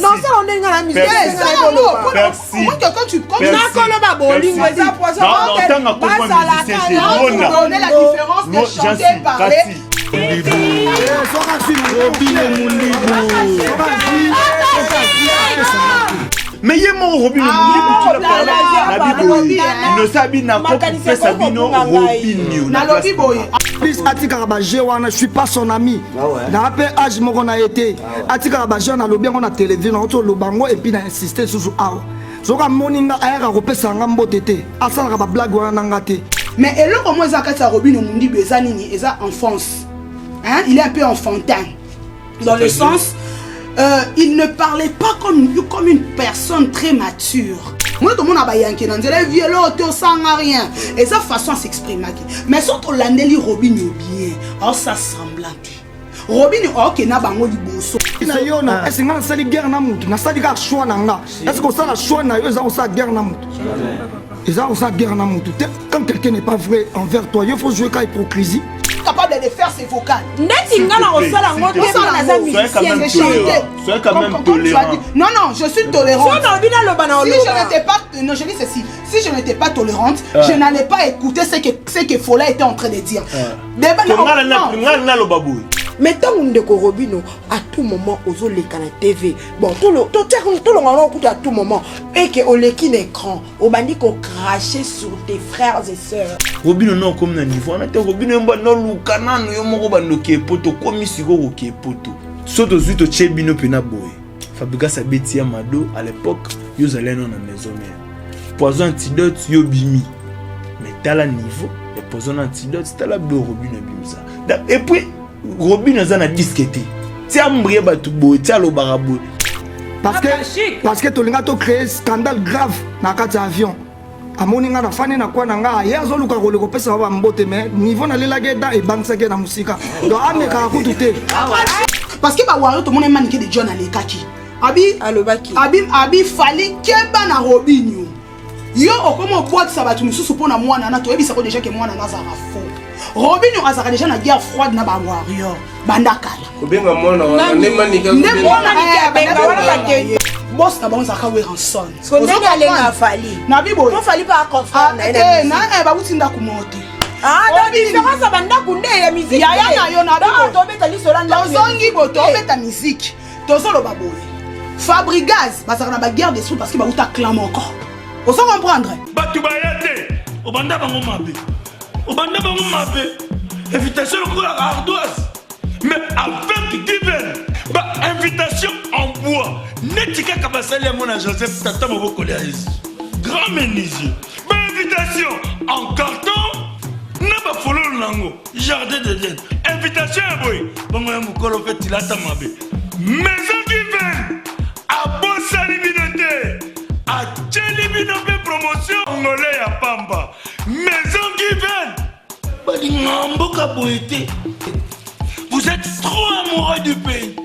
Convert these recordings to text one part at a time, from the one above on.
Nosala ndenge nga na musicien, bolingo eza poison. Bazalaka la différence de chanter, parler. Mais ye moko Robino, inosa bino akopesa bino Robinio. Nalobi boye. Plus atikaka baje wana, je suis pas son ami naa mpe age moko na ye te. Atikaka baje wana, alobi yango na télévision, nauti oloba yango et puis na insiste lisusu awa. Soki amoni nga, ayaka kopesa nga mbote te, asalaka bablague wana na nga te. Mais eloko mo eza kati ya Robino Mundibu eza nini? Eza enfance, hein? Il est un peu enfantin dans le sens il ne parlait pas comme une personne très mature. Moi, tomona bayanke na nzela, vielo te, osanga rien, eza façon as'exprimaki. Mais so tolandeli Robino bien, aosa semblant te. Robino aokenda bango liboso. Na yo na ese nga nasali guerre na mutu, nasali kaka choix na nga. Est-ce kosala choix na yo eza kosala guerre na mutu? Eza kosala guerre na mutu te. Quand quelqu'un n'est pas vrai envers toi, yo faut jouer ka hypocrisie. Capable de faire ses vocales. Ndeti nga na kosala yango te, mpo naza musicien. De chanter. Soyez quand même tolérant. Non, non, je suis tolérante. So nalobi, naloba na Si je n'étais pas, non, je dis ceci, si je n'étais pas tolérante, je n'allais pas écouter ce que Fola était en train de dire. Débat, non, non. Ngai naloba boye. Mais ntango ndeko Robino, à tout moment ozoleka na TV, bon, tolonga ngo kuta, à tout moment eke oleki na écran, obandi kocracher sur tes frères et sœurs. Robino no okomi na niveau wana te. Robino, yo banda oluka nanu yo moko, bandoki epoto. Okomi sikoyo koki epoto. So tozwi, totie bino mpena boye. Fabrigas abeti ya Mado à l'époque, yo ozali nano na Maison Mère. Poison Antidote, yo bimi, mais tala niveau ya Poison Antidote, tala bilo Robino ebimisa. Et puis Robino aza na disque te, tia mbrie bato boye, tia alobaka boye. Parce que tolinga tocréer scandale grave na kati ya avion. Amoni nga nafandi na kwa na nga, ye azoluka koleka kopesa ba bambote, mais niveau nalelaki eda, ebangisaki ye na mosika, donc amekaka kutu te. Parce que bawario, tomona Emanike de John alekaki abi alobaki. Abi Fally, keba na Robinio, yo okoma obwakisa bato mosusu mpo na mwana na toyebisako déjà ke mwana na azalaka faux. Robinio azalaka déjà na guerre froide na bawarrior banda kala. Kobenga mwana wana nde Manika. Nde mwana. Manike abenga wana bakende. Boss na bango ezalaka Werrason. Ndenge alenga Fally. Nabi boye. Po Fally mpe aconfrère na ye na musique. Bauti ndako moko te. Ah, donc différence ya bandako nde ya musique. Yaya na yo, na bibo tobeta lisola. Tozongi boye, tobeta musique, tozoloba boye, Fabrigaz bazalaka na baguerre d'esprit parce que bauta clan moko, ozo comprendre? Bato baya te, obanda bango mabe, obanda bango mabe, invitation lokola ardoise, mais avec Given, bainvitation en bois neti kaka basali yango na Joseph, tata mobokoli ya Yesu, grand menuisier, bainvitation en carton na bafololo nango, jardin d'Eden, invitation ya boye bongo ya mokolo mpe tilata mabe. Maison Given abosani bino te, atieli bino mpe promotion ngole ya pamba. Maison Given balinga mboka boye te. Vous êtes trop amoureux du pays.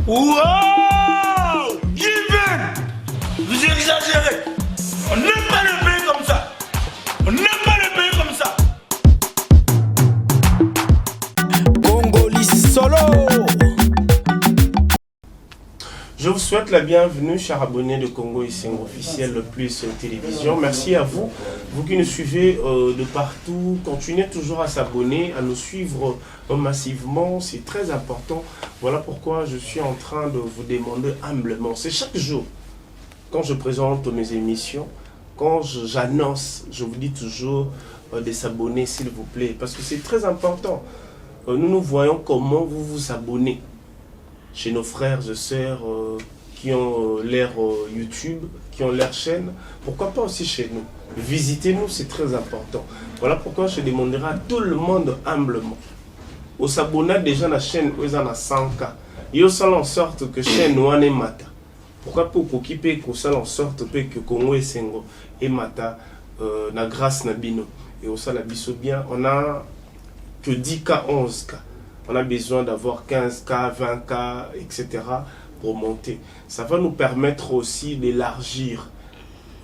Wow, Given, vous exagérez. On n'aime pas le pays comme ça, on n'aime pas le pays comme ça. Congoli solo. Je vous souhaite la bienvenue, chers abonnés de Congo Esengo officiel plus télévision. Merci à vous, vous qui nous suivez de partout. Continuez toujours à s'abonner, à nous suivre massivement. C'est très important. Voilà pourquoi je suis en train de vous demander humblement. C'est chaque jour, quand je présente mes émissions, quand j'annonce, je vous dis toujours de s'abonner, s'il vous plaît, parce que c'est très important. Nous nous voyons comment vous vous abonnez chez nos frères et sœurs qui ont leur YouTube, qui ont leur chaîne, pourquoi pas aussi chez nous? Visitez-nous, c'est très important. Voilà pourquoi je demanderai à tout le monde humblement. Os'abonner déjà la chaîne oyo eza na 100K. Yo sala en sorte que chaîne wana emata. Pourquoi pas okoki mpe kosala en sorte mpe que Congo Esengo emata na grâce na bino et osala biso bien. On a que 10K, 11K. On a besoin d'avoir 15K, 20K, etc. pour monter. Ça va nous permettre aussi d'élargir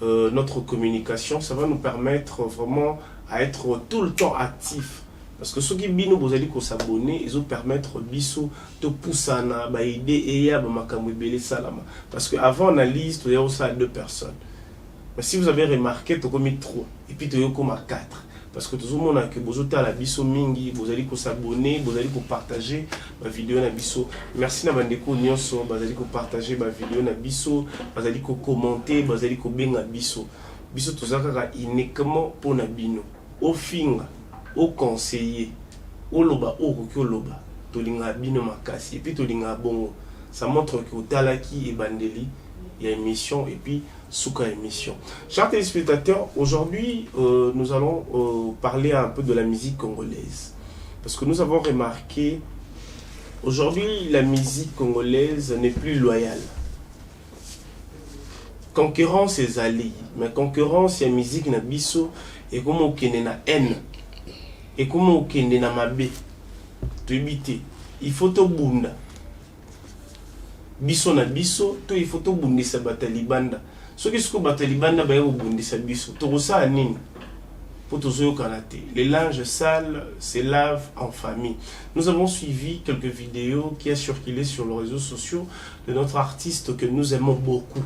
notre communication. Ça va nous permettre vraiment à être tout le temps actif. Parce que soki bino bozali ko s'abonner, ezo permettre biso topusana, ba idées eya, ba makambo ebele esalama. Parce que avant analyse, toya kosala deux personnes. Mais si vous avez remarqué, tokomi 3 et puis toyo koma 4. Parce que tozomona que bozotala biso mingi, bozali ko s'abonner, bozali ko partager ba vidéo na biso. Merci na bandeko nyonso bazali ko partager ba vidéo na biso, bazali ko commenter, bazali ko benga biso. Biso toza kaka uniquement pona bino. Ofinga, o conseiller, oloba oyo okoki oloba, tolingaka bino makasi et puis tolingaka bongo. Ça montre que otalaki ebandeli ya émission et puis suka ya émission. Chers téléspectateurs, aujourd'hui nous allons parler un peu de la musique congolaise. Parce que nous avons remarqué, aujourd'hui la musique congolaise n'est plus loyale. Concurrence ezali, mais concurrence ya musique na biso ekoma okende na haine, ekoma okende na mabe. Toyebi te, il faut tobunda biso na biso to il faut tobundisa bato ya libanda. Soki sikoyo bato ya libanda baye kobundisa biso, tokosala nini po tozoyokana te? Les linges sales se lavent en famille. Nous avons suivi quelques vidéos qui a circulé sur les réseaux sociaux de notre artiste que nous aimons beaucoup.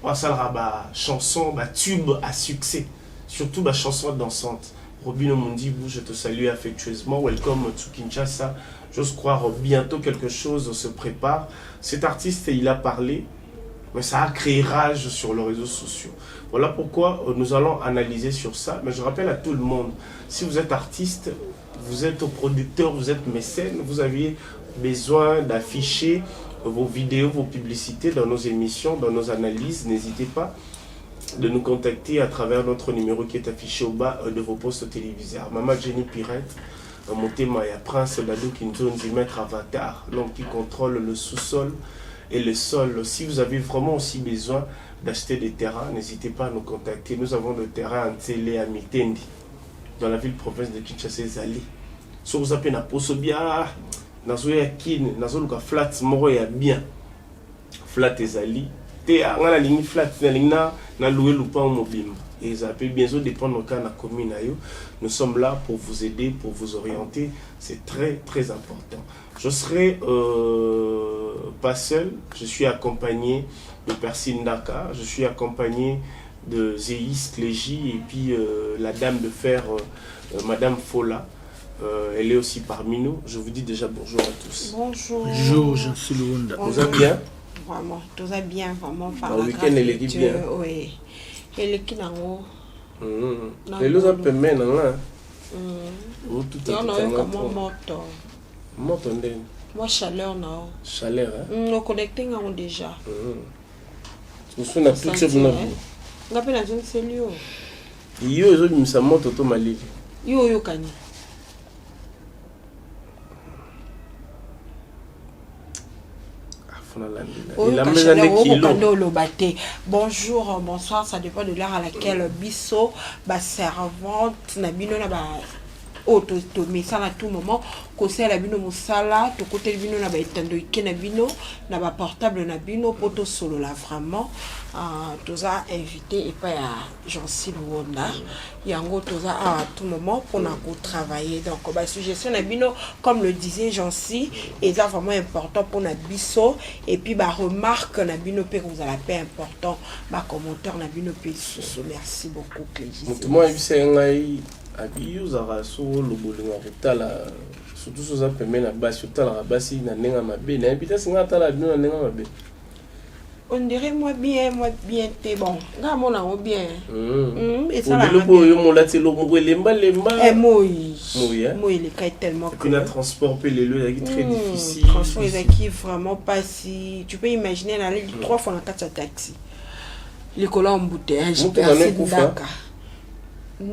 Asalaka ba chanson, ba tube à succès, surtout ba chanson dansante. Robino Mundibu, je te salue affectueusement. Welcome to Kinshasa. J'ose croire bientôt quelque chose se prépare. Cet artiste, il a parlé, mais ça a créé rage sur les réseaux sociaux. Voilà pourquoi nous allons analyser sur ça. Mais je rappelle à tout le monde, si vous êtes artiste, vous êtes producteur, vous êtes mécène, vous aviez besoin d'afficher vos vidéos, vos publicités dans nos émissions, dans nos analyses, n'hésitez pas de nous contacter à travers notre numéro qui est affiché au bas de vos postes téléviseurs. Maman Jenny Pirette, Motema ya Prince Badou Kinzonzi, maître avatar, l'homme qui contrôle le sous-sol et le sol. Si vous avez vraiment aussi besoin d'acheter des terrains, n'hésitez pas à nous contacter. Nous avons le terrain à Ntsele, à Mitendi, dans la ville-province de Kinshasa, Ezali. So vous appelez na poso bia, nazoya Kin, nazoluka flat moko ya bien. Flat ezali te, nga nalingi flat, nalingi na louer lupango mobimba. Eza pe bien, ezo dépendre kaka na commune na yo. Nous sommes là pour vous aider, pour vous orienter. C'est très très important. Je serai pas seul, je suis accompagné de Percy Ndaka, je suis accompagné de Zéis Clégy et puis la dame de fer, Madame Fola. Elle est aussi parmi nous. Je vous dis déjà bonjour à tous. Bonjour. Bonjour, Jean-Cy Luunda. Bonjour. Vous allez bien? Vraiment, tout va bien, vraiment. Par Dans la le week-end, grâce elle de est Dieu, bien. Oui. Elle est qui dans Le le oza pembeni na nga. Otuta Non, non, tuta nga comment trop. moto. Moto ndeni. Moi chaleur non. Chaleur hein. On connecté nga déjà. Mosu na tuti buna bo. Nga pe nazongiseli yo. Yo ezobimisa moto to malili. Yo oyokani. Afuna landela. Oyo Elamba eza nde kashana kilo. okokanda oloba te. Bonjour, bonsoir, ça dépend de l'heure à laquelle biso ba servante na bino na ba oyo tomesana à tout moment kosala bino mosala, tokoteli bino na ba etando ike na bino na ba portable na bino po tosolola vraiment. Toza invité epai ya Jean-Cy Luwonda, yango toza à tout moment mpona kotravailler. Donc ba suggestion na bino, comme le disait Jean-Cy, eza vraiment important mpona biso, et puis ba remarque na bino mpe kozala mpe important, ba commentaire na bino mpe lisusu. Merci beaucoup Clégie. Moto moko ayebisaki ngai abi yo ozalaka so oloba olingaka kotala, surtout so oza pembeni na basi, otalaka basi na ndenge ya mabe. Nayebi te si ngai atalaka bino na ndenge ya mabe. On dirait moi bien, moi bien te. Bon, nga mona yango bien. Esalaka Lelo mpo bien. yo molati eloko moko elembalemba. Eh, moi. Moi, hein? Moi elekai tellement Et puis na transport mpe lelo ezalaki très difficile. Transport ezalaki vraiment pasi. Tu peux imaginer naleli 3 fois na kati ya taxi likolo ya embouteillage. Motuka no Merci ekufa? Ndaka.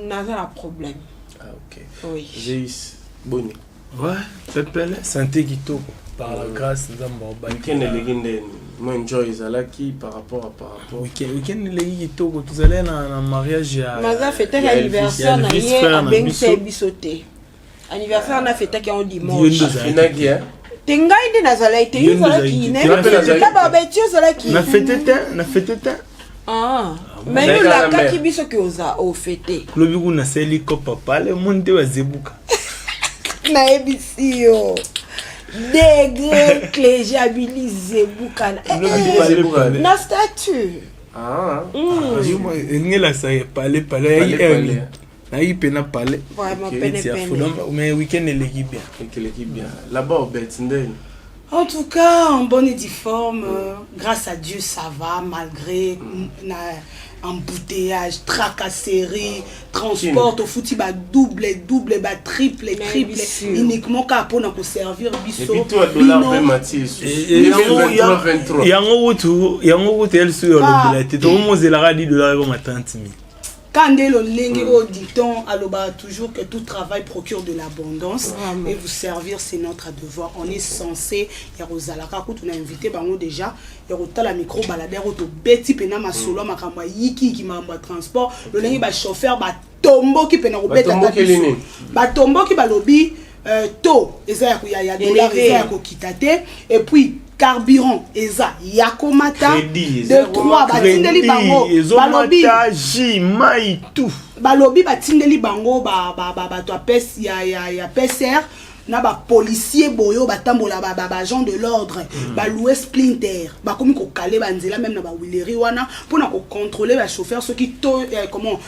Naza na problème. Ah, ok. Oui. Zeis, boni. Ouais, pepele, santé kitoko. Par la grâce, Nzambe aobaki. Week-end eleki ndeni? Mo enjoy ezalaki par rapport à par rapport. Week-end eleki kitoko, tozalaki na mariage ya Maza fetaki ya anniversaire na Elvis ye, frère na abengisa ye biso. biso te. Anniversaire na fetaki yango Yo dimanche. nde ozalaki. Afinaki, hein? Te, ngai nde nazalaki te. Yo Yo nde ozalaki ozalaki te. nayebi Nga mpe te. nazalaki Na te. babeti ozalaki. Na fete te, na fete te. Ah. Ah. Mais yo olakaki biso ke oza ofete. Lobi kuna nasali kopa pale omoni te bazebuka. Nayebisi yo. Degre clégia abili zebuka na statut. Ah. Elingi elakisa pale pale nayi pena pale. Vraiment pene pene. Mais week-end eleki bien. Eleki bien. Là-bas obet ndeni. En tout cas, en bonne et due forme, grâce à Dieu, ça va, malgré na embouteillage, tracasserie, transport, tofuti ba double, double, ba triple, triple, uniquement kaka mpona koservir biso. Yango kutu, yango kutu ya lisusu ya olobela te, tokomozelaka 10 dollar ekoma 30 000. Quand nde lolenge oyo dicton alobaka toujours que tout travail procure de l'abondance et vous servir, c'est notre devoir. On est censé ya kozalaka kutu na invité bango déjà ya kotala micro baladeur oyo tobeti mpena masolo ya makambo ya yikiyiki, makambo ya transport, lolenge bachauffeur batomboki mpena kobeta ta biso. Batomboki, balobi taux eza ya dollar eza ya kokita te, et puis carburant eza ya komata. De trois, batindeli bango, balobi ji mai tout. Balobi batindeli bango bato ya PCR na bapolicier boyo batambola, baagent de l'ordre, baloue sprinter, bakomi kokale banzela même na bahuilerie wana mpona kocontrôle bachauffeur soki to comment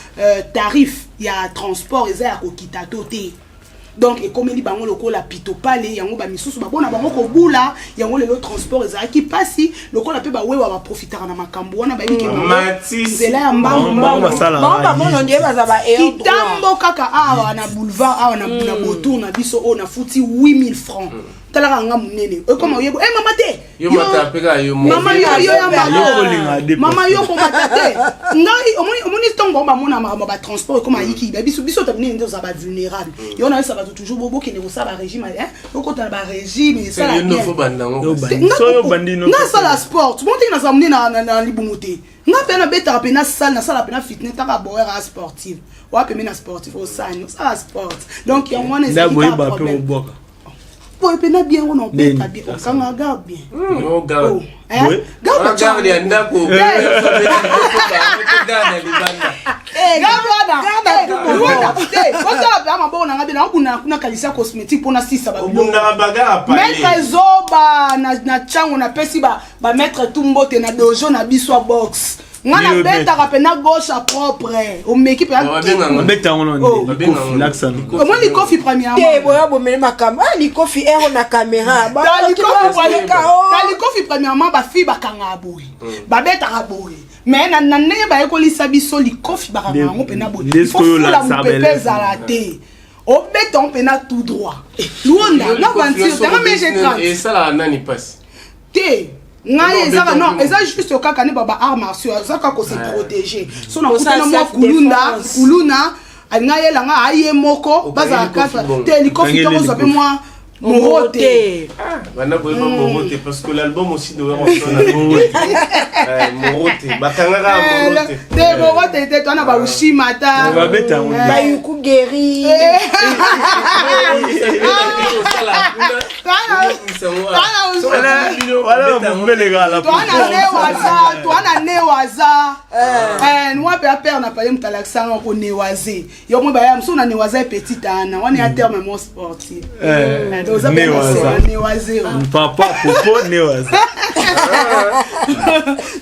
tarif ya transport eza ya kokita to te. Donc ekomeli bango lokola pitopale yango, bamisusu babona bango kobula yango. Lelo transport ezalaki mpasi, lokola mpe bawewa baprofitaka na makambo wana, bayebi ke nzela ya mbangu kitambo kaka awa na boulevard awa na botour na biso oyo nafuti 8000 francs. Talaka nga monene, ekoma oyebo e mama te, mama yo yo ya mama yo komata te. Ngai omoni ntongo bango bamona makambo ya batransport ekoma yiki, biso biso to minene nde ozala bavulnérable. Yo nayesa bato toujours bokende kosala barégime, okota na barégime, esala bien. Nga asala sport bon ndenge nazala monene na libumu te. Nga mpe nabetaka mpe na salle, nasala mpe na fitness, taka boyer a sportive oya pembe na sportif, osani osala sport. Donc yango wana ezali problème boye mpena bien ngo na obeta bien, okanga garde bien. Garde ya ndako. Garde wana otala mpe maboko nanga bien, naobunda kuna kalisia cosmétique mpona sisa. Maître zoba na ntango napesi bamaître tu mbote na dojo na biso ya boxe. Nga nabetaka mpena gauche a propre, omeki mpe likofi premièrement. Te, boya bomeli makambo likofi ero na caméra. Na likofi premièrement, bafille bakangaka boye, babetaka boye, mais na ndenge bayekolisa biso likofi, bakangaka yango mpena boye, fofula mopepe ezala te, obeta mpena tout droit. Luonda na venture tanga mege 30. Esalaka nani mpasi? Te, ngai ezaka non, eza juste kaka ne ba arts martiaux, aza kaka kose protéger. So nakutana mwa kulunda, kuluna alinga ayelanga aye moko, bazala kaka te likofi to kozwa mpe mwa moro te. Banda boyeba moro te, parce que l'album aussi de Werrason, moro te, bakangaka moro te. Te, moro te te, toana baushima ta. Bayuku geri. Toana newaza, toana newaza nwa mpe apere na pale, moto alakisanga konewaze yo mwe baya mosusu na newaza petit ana wana ya terme mo sportif. Newaze. Papa popo newaza.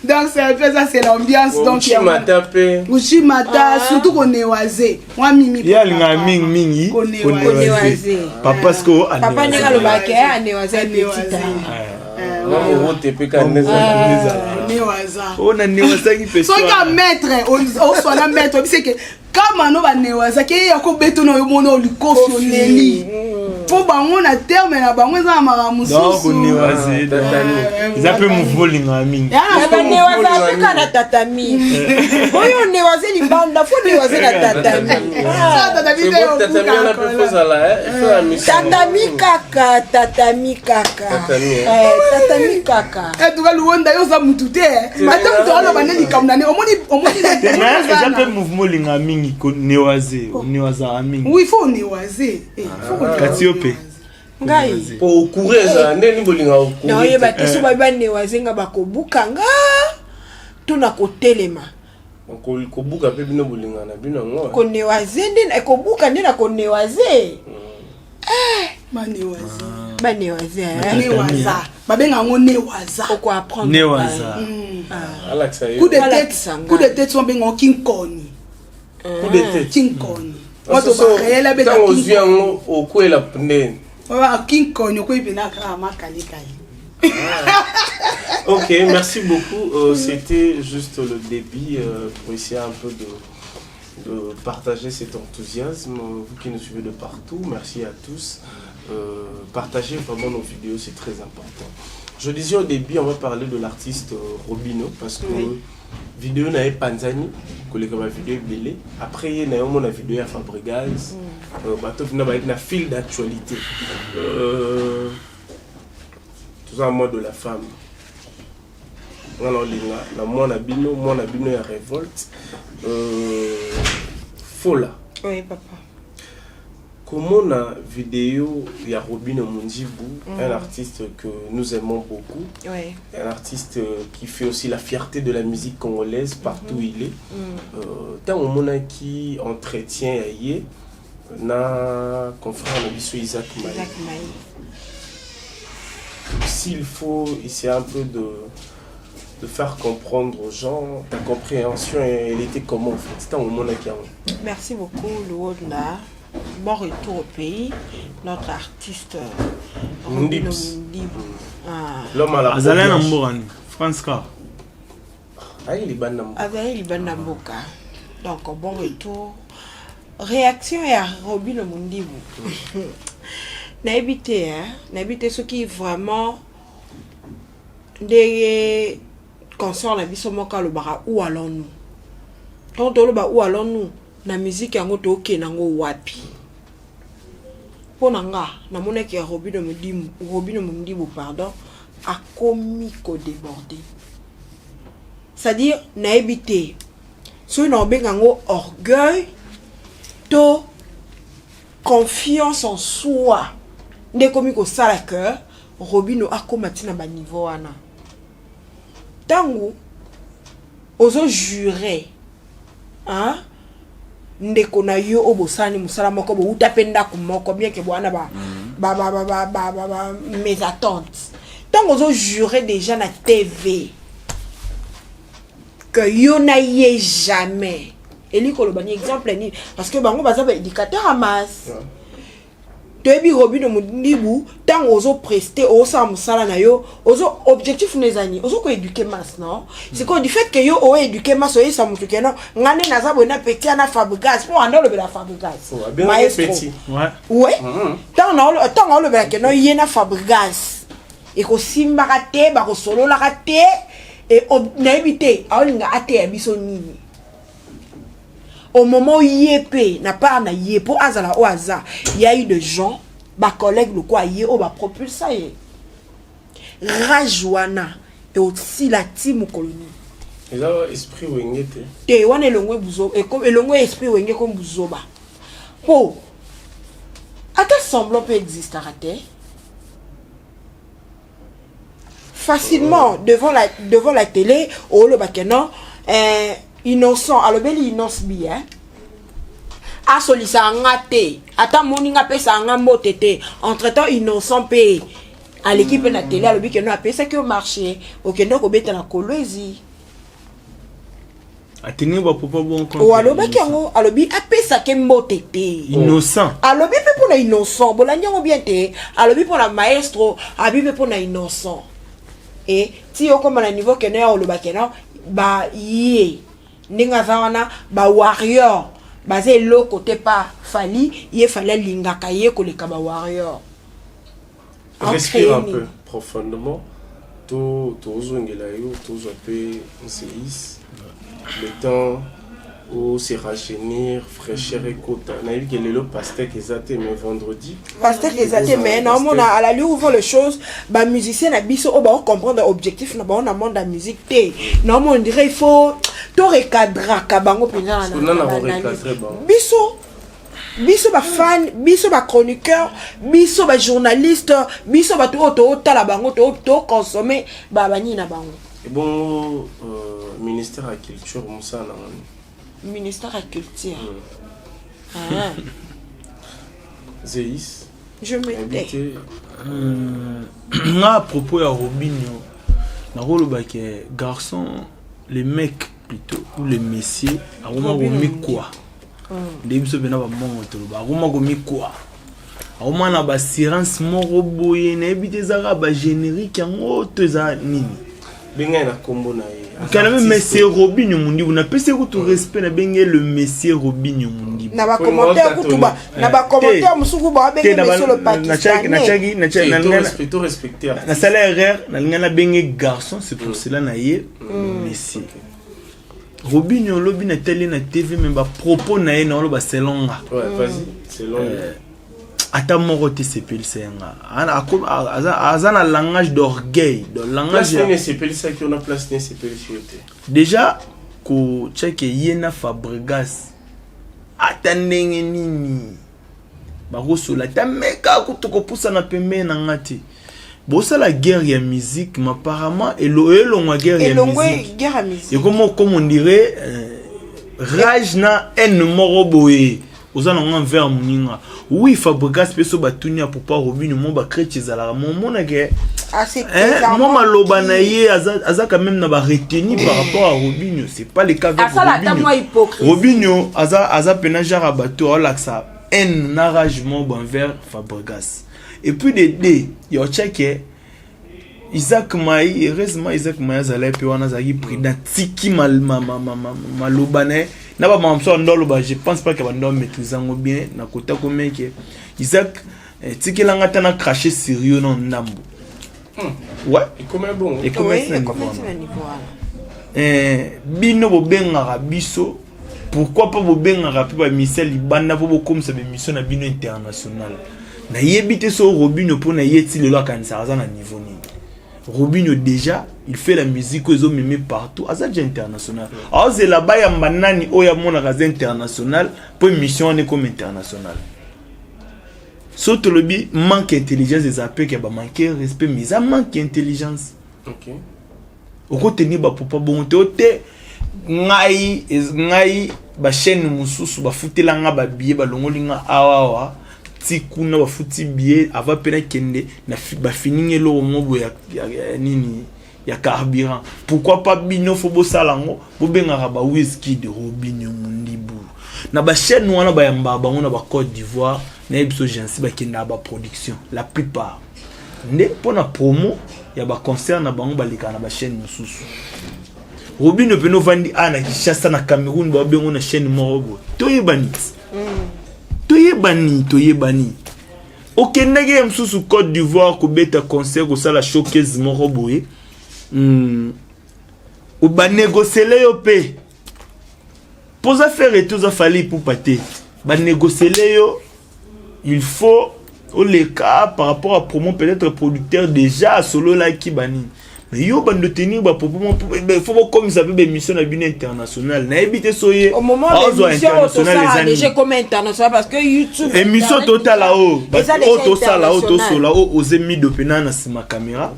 Donc c'est un peu ça, c'est l'ambiance. Donc Ushimata mpe. Ushimata, surtout konewaze mwa mimi. Ye alingaka mingimingi konewaze papa siko. Papa ndenge alobaka anewaze petit. Morote mpe Newaza. Oyo na newazaki mpe. Soki a maître oswana, maître obiseke kama no banewazaki ye ya kobeta na oyo mona likofi oleli mpo bango na terme na bango eza na makambo mosusu. Konewaze eza mpe mouvement olingaka mingi. Banewaza apeka na tatami oyo, newaze libanda, fo newaze na tatami. Tatami kaka, tatami kaka, tatami kaka. Etuka Luwonda, yo oza mutu te, ata mutu aloba nde likambo na ne omoni omoni. Eza mpe mouvement olingaka mingi, konewaze, onewazaka mingi. Oui, faut onewaze. Kati yo mpe. Ngai. Po okure ezala ndeni bolingaka. Naoyeba te so babi banewaze nga, bakobuka nga to na kotelema. Donc kobuka mpe bino bolingana na bino yango. Konewaze nde kobuka nde na konewaze. Banewaze. Banewaze. Newaza. Babenga yango newaza. Oko apprendre. Newaza. Alakisa yo. Coup de tête, coup de tête babenga yango kinkoni. Coup de tête. Kinkoni. Wato ba réel abeta. Tango ozwi yango okwela ndeni. Wa kinkoni okoyi pena kaka makalikali. Ok, merci beaucoup. C'était juste le début pour essayer un peu de partager cet enthousiasme. Vous qui nous suivez de partout, merci à tous. Partagez vraiment nos vidéos, c'est très important. Je disais au début, on va parler de l'artiste Robino parce que oui. Vidéo na ye panzani koleka ba vidéo ebele. Après ye na yo mona vidéo ya Fabregas, bato fina ba na fil d'actualité. Tout ça moi de la femme. Ngana olinga na mwana bino, mwana bino ya révolte. Fola. Oui papa. Comment la vidéo ya Robino Mundibu, un artiste que nous aimons beaucoup, oui. Un artiste qui fait aussi la fierté de la musique congolaise partout où il est. Tant au monde qui entretient ye na confrère na biso Isaac Mayi. Isaac Mayi. S'il faut essayer un peu de faire comprendre aux gens, ta compréhension, elle était comment en fait? C'était au monde qui a. Merci beaucoup, Luona. Bon retour au pays, notre artiste Robino Mundibu. Ah. L'homme à la Azalai na première. mboka ni France car. Ayi libanda mboka. Azalai libanda mboka. Donc bon retour. Réaction ya Robino Mundibu. Nayebi te, hein? Nayebi te soki vraiment ndenge consort na biso moko alobaka où allons-nous? Tant toloba où allons-nous? Na musique yango tokende yango wapi? Mpo na nga namonaki ya Robino Mundibu, Robino Mundibu pardon, akomi kodéborde. C'est-à-dire nayebi te soki na obenga yango orgueil to confiance en soi nde ekomi kosala ke Robino akóma ntina baniveau wana. Ntango ozojure, hein? Ndeko na yo oyo bosali mosala moko, bowuta mpe ndako moko, bien ke bwana ba ba ba ba ba ba ba ba mésentente, ntango ozojure déjà na TV que yo na ye jamais, eli koloba ni exemple nini? Parce que bango baza baéducateur ya masse. Toyebi Robino Mundibu, ntango ozopreste, ozosala mosala na yo, ozo objectif no eza nini? Ozokoéduke masse, non? Sikoyo du fait que yo oéduke masse, oyesa motu ke non, nga nde naza boye na petit na Fabregas, mpo anda olobela Fabregas. Oh, abengi maestro. Petit. Ouais. Ouais, ntango aolobela ke no, ye na Fabregas ekosimbaka te, bakosololaka te. Nayebi te aolinga ateya biso nini au moment ye mpe na part na ye mpo azala oyo aza. Ya eu de gens, bacollègue lokwa ye oyo bapropulsa ye. Rage wana eosila ti mokolo nini? Eza esprit Wenge te. Te, wana elongo elongo esprit Wenge komi buzoba, mpo ata semblant mpe existaka te. Facilement devant la télé olobaka non, innocent alobeli innocent bi, hein? Asolisaka nga te, ata moni nga apesaka nga mbote te. Entre temps innocent mpe aleki mpe na télé, alobi ke no, apesaki yo marché, okende kobeta na Kolwezi. Atenir bapropos bon. O alobaki yango, alobi apesaki mbote te. Innocent. Alobi mpe mpona innocent, bolandi yango bien te. Alobi mpona maestro, alobi mpe mpona innocent. E ti okóma na niveau keno ya oloba keno baye ndenge aza wana, bawarrior baza eloko te pa Fally. Ye Fally alingaka ye koleka bawarrior. Respire un peu profondément. To tozongela yo, tozwa mpe nseis le temps o se rajeunir, fraîcheur ekota. Nayebi ke lelo pastèque eza te, mais vendredi. Pastèque eza te, mais naomona à la où vont les choses, bamusicien na biso oyo baocomprendre objectif na bango na monde ya musique te. Naomona dirait il faut to recadraka bango mpenza. Nana korecadre bango? Biso bafan, biso bachroniqueur, biso bajournaliste, biso bato oyo tootala bango, toconsome banini na bango. Ebongo. Ministère ya culture mosala nango nini? Ministère ya culture. Ah. Zeis. Je me Nayebi tais. te. Nga, à propos ya Robinio, nakoloba ke garçon, le mec plutôt, ou le monsieur, akoma Robinho. komikwa. Nde biso mpena bamongo toloba akoma komikwa, akoma na baassurance moko boye. Nayebi te, ezaka bagénérique yango to eza nini. Bengai na nkombo na ye. Kana me Artiste. Monsieur Robinio Mundibu, napesi ye kutu respect, nabenge le monsieur Robinio Mundibu. Na bacommentaire kutu na bacommentaire mosuku babenge monsieur le Pakistanais. Te, to respecter artiste. Nasala erreur, nalinga nabenge garçon, c'est pour cela na ye monsieur Robinio. Olobi natali na TV, me bapropos na ye na oloba selon nga. Ouais, vas-y, selon lui. Ata moko te sepelisa ye nga. Aza na langage d'orgueil, donc Place langage nini esepelisaki yo na place nini esepelisi yo te? Déjà kotiake ye na Fabregas, ata ndenge nini bakosola, ata meka kutu kopusana pembeni na nga te. Bosala guerre ya musique, mais apparemment elongwa guerre ya Elongwe musique. guerre ya musique. Ekoma comme on dirait rage na haine moko boye oza nango envers moninga. Oui, Fabregas mpe so batuni ya popa Robino mo bacrete ezalaka momonake. Mwa maloba na ye aza quand même na baretenu par rapport à Robinio. C'est pas le cas avec Asala ata Robinio. mwa hypocrisie. Robinio aza pena genre ya bato aolakisa haine na rage moko envers Fabregas. Et puis de deux, ya otiake Isaac Mai. Heureusement Isaac Mai azalaki mpe wana, azalaki prudent, tiki maloba na ye na bamama mosusu bando aloba. Je pense pas ke bando amaîtrise yango bien na kota komeke. Isaac, tikelanga ata na cracher sur yo na ndambo. Ouais. Ekoma bongo. Ekoma Oui, ti na niveau ekoma ti wana. na niveau wana. Bino bobengaka biso, pourquoi pas bobengaka mpe bamission libanda mpo bokomisa bamission na bino international? Nayebi te so Robino, mpo na ye ti lelo akanisaka aza na niveau nini. Robino déjà, il fait la musique oyo ezomeme partout, aza déjà international. Aozela bayamba nani oyo amonaka aza international mpo émission wana ekoma international. So tolobi manque intelligence, eza pe ke bamanque respect, mais eza manque intelligence. Okotenir bapopa bongo te. O te, ngai ngai bachaîne mosusu bafutela nga babillet, balongoli nga awawa ti kuna, bafuti billet ava mpe nakende na bafiningi eloko moko boye ya nini, ya carburant. Pourquoi pas bino fo bosala yango, bobengaka ba Wizkid, Robinio Mundibu na bachaîne wana, bayambaka bango na bacôte d'Ivoire. Nayebi biso gensi bakendaka baproduction la plupart nde mpo na promo ya baconcert na bango, balekaka na bachaîne mosusu. Robino pene ovandi a na Kinshasa, na Cameroun, babengo na chaîne moko boye. Toyebani ti, toyebani, toyebani. Okendaki ye mosusu Côte d'Ivoire kobeta concert, kosala showcase moko boye, banégociele yo mpe mpo oza faire ete oza Fally Ipupa te. Banégociele yo, il faut oleka par rapport à promo, peut-être producteur déjà asololaki banini. Mais yo bando tenir bapropos, faut bokomisa mpe bémission na bino international. Nayebi te so ye Au moment azwa l'émission international tosala eza déjà nini. comme international, parce que YouTube, Émission Internet, totala oyo eza déjà oyo tosala, oyo international. tosola, oyo oze mido mpena na nsima caméra,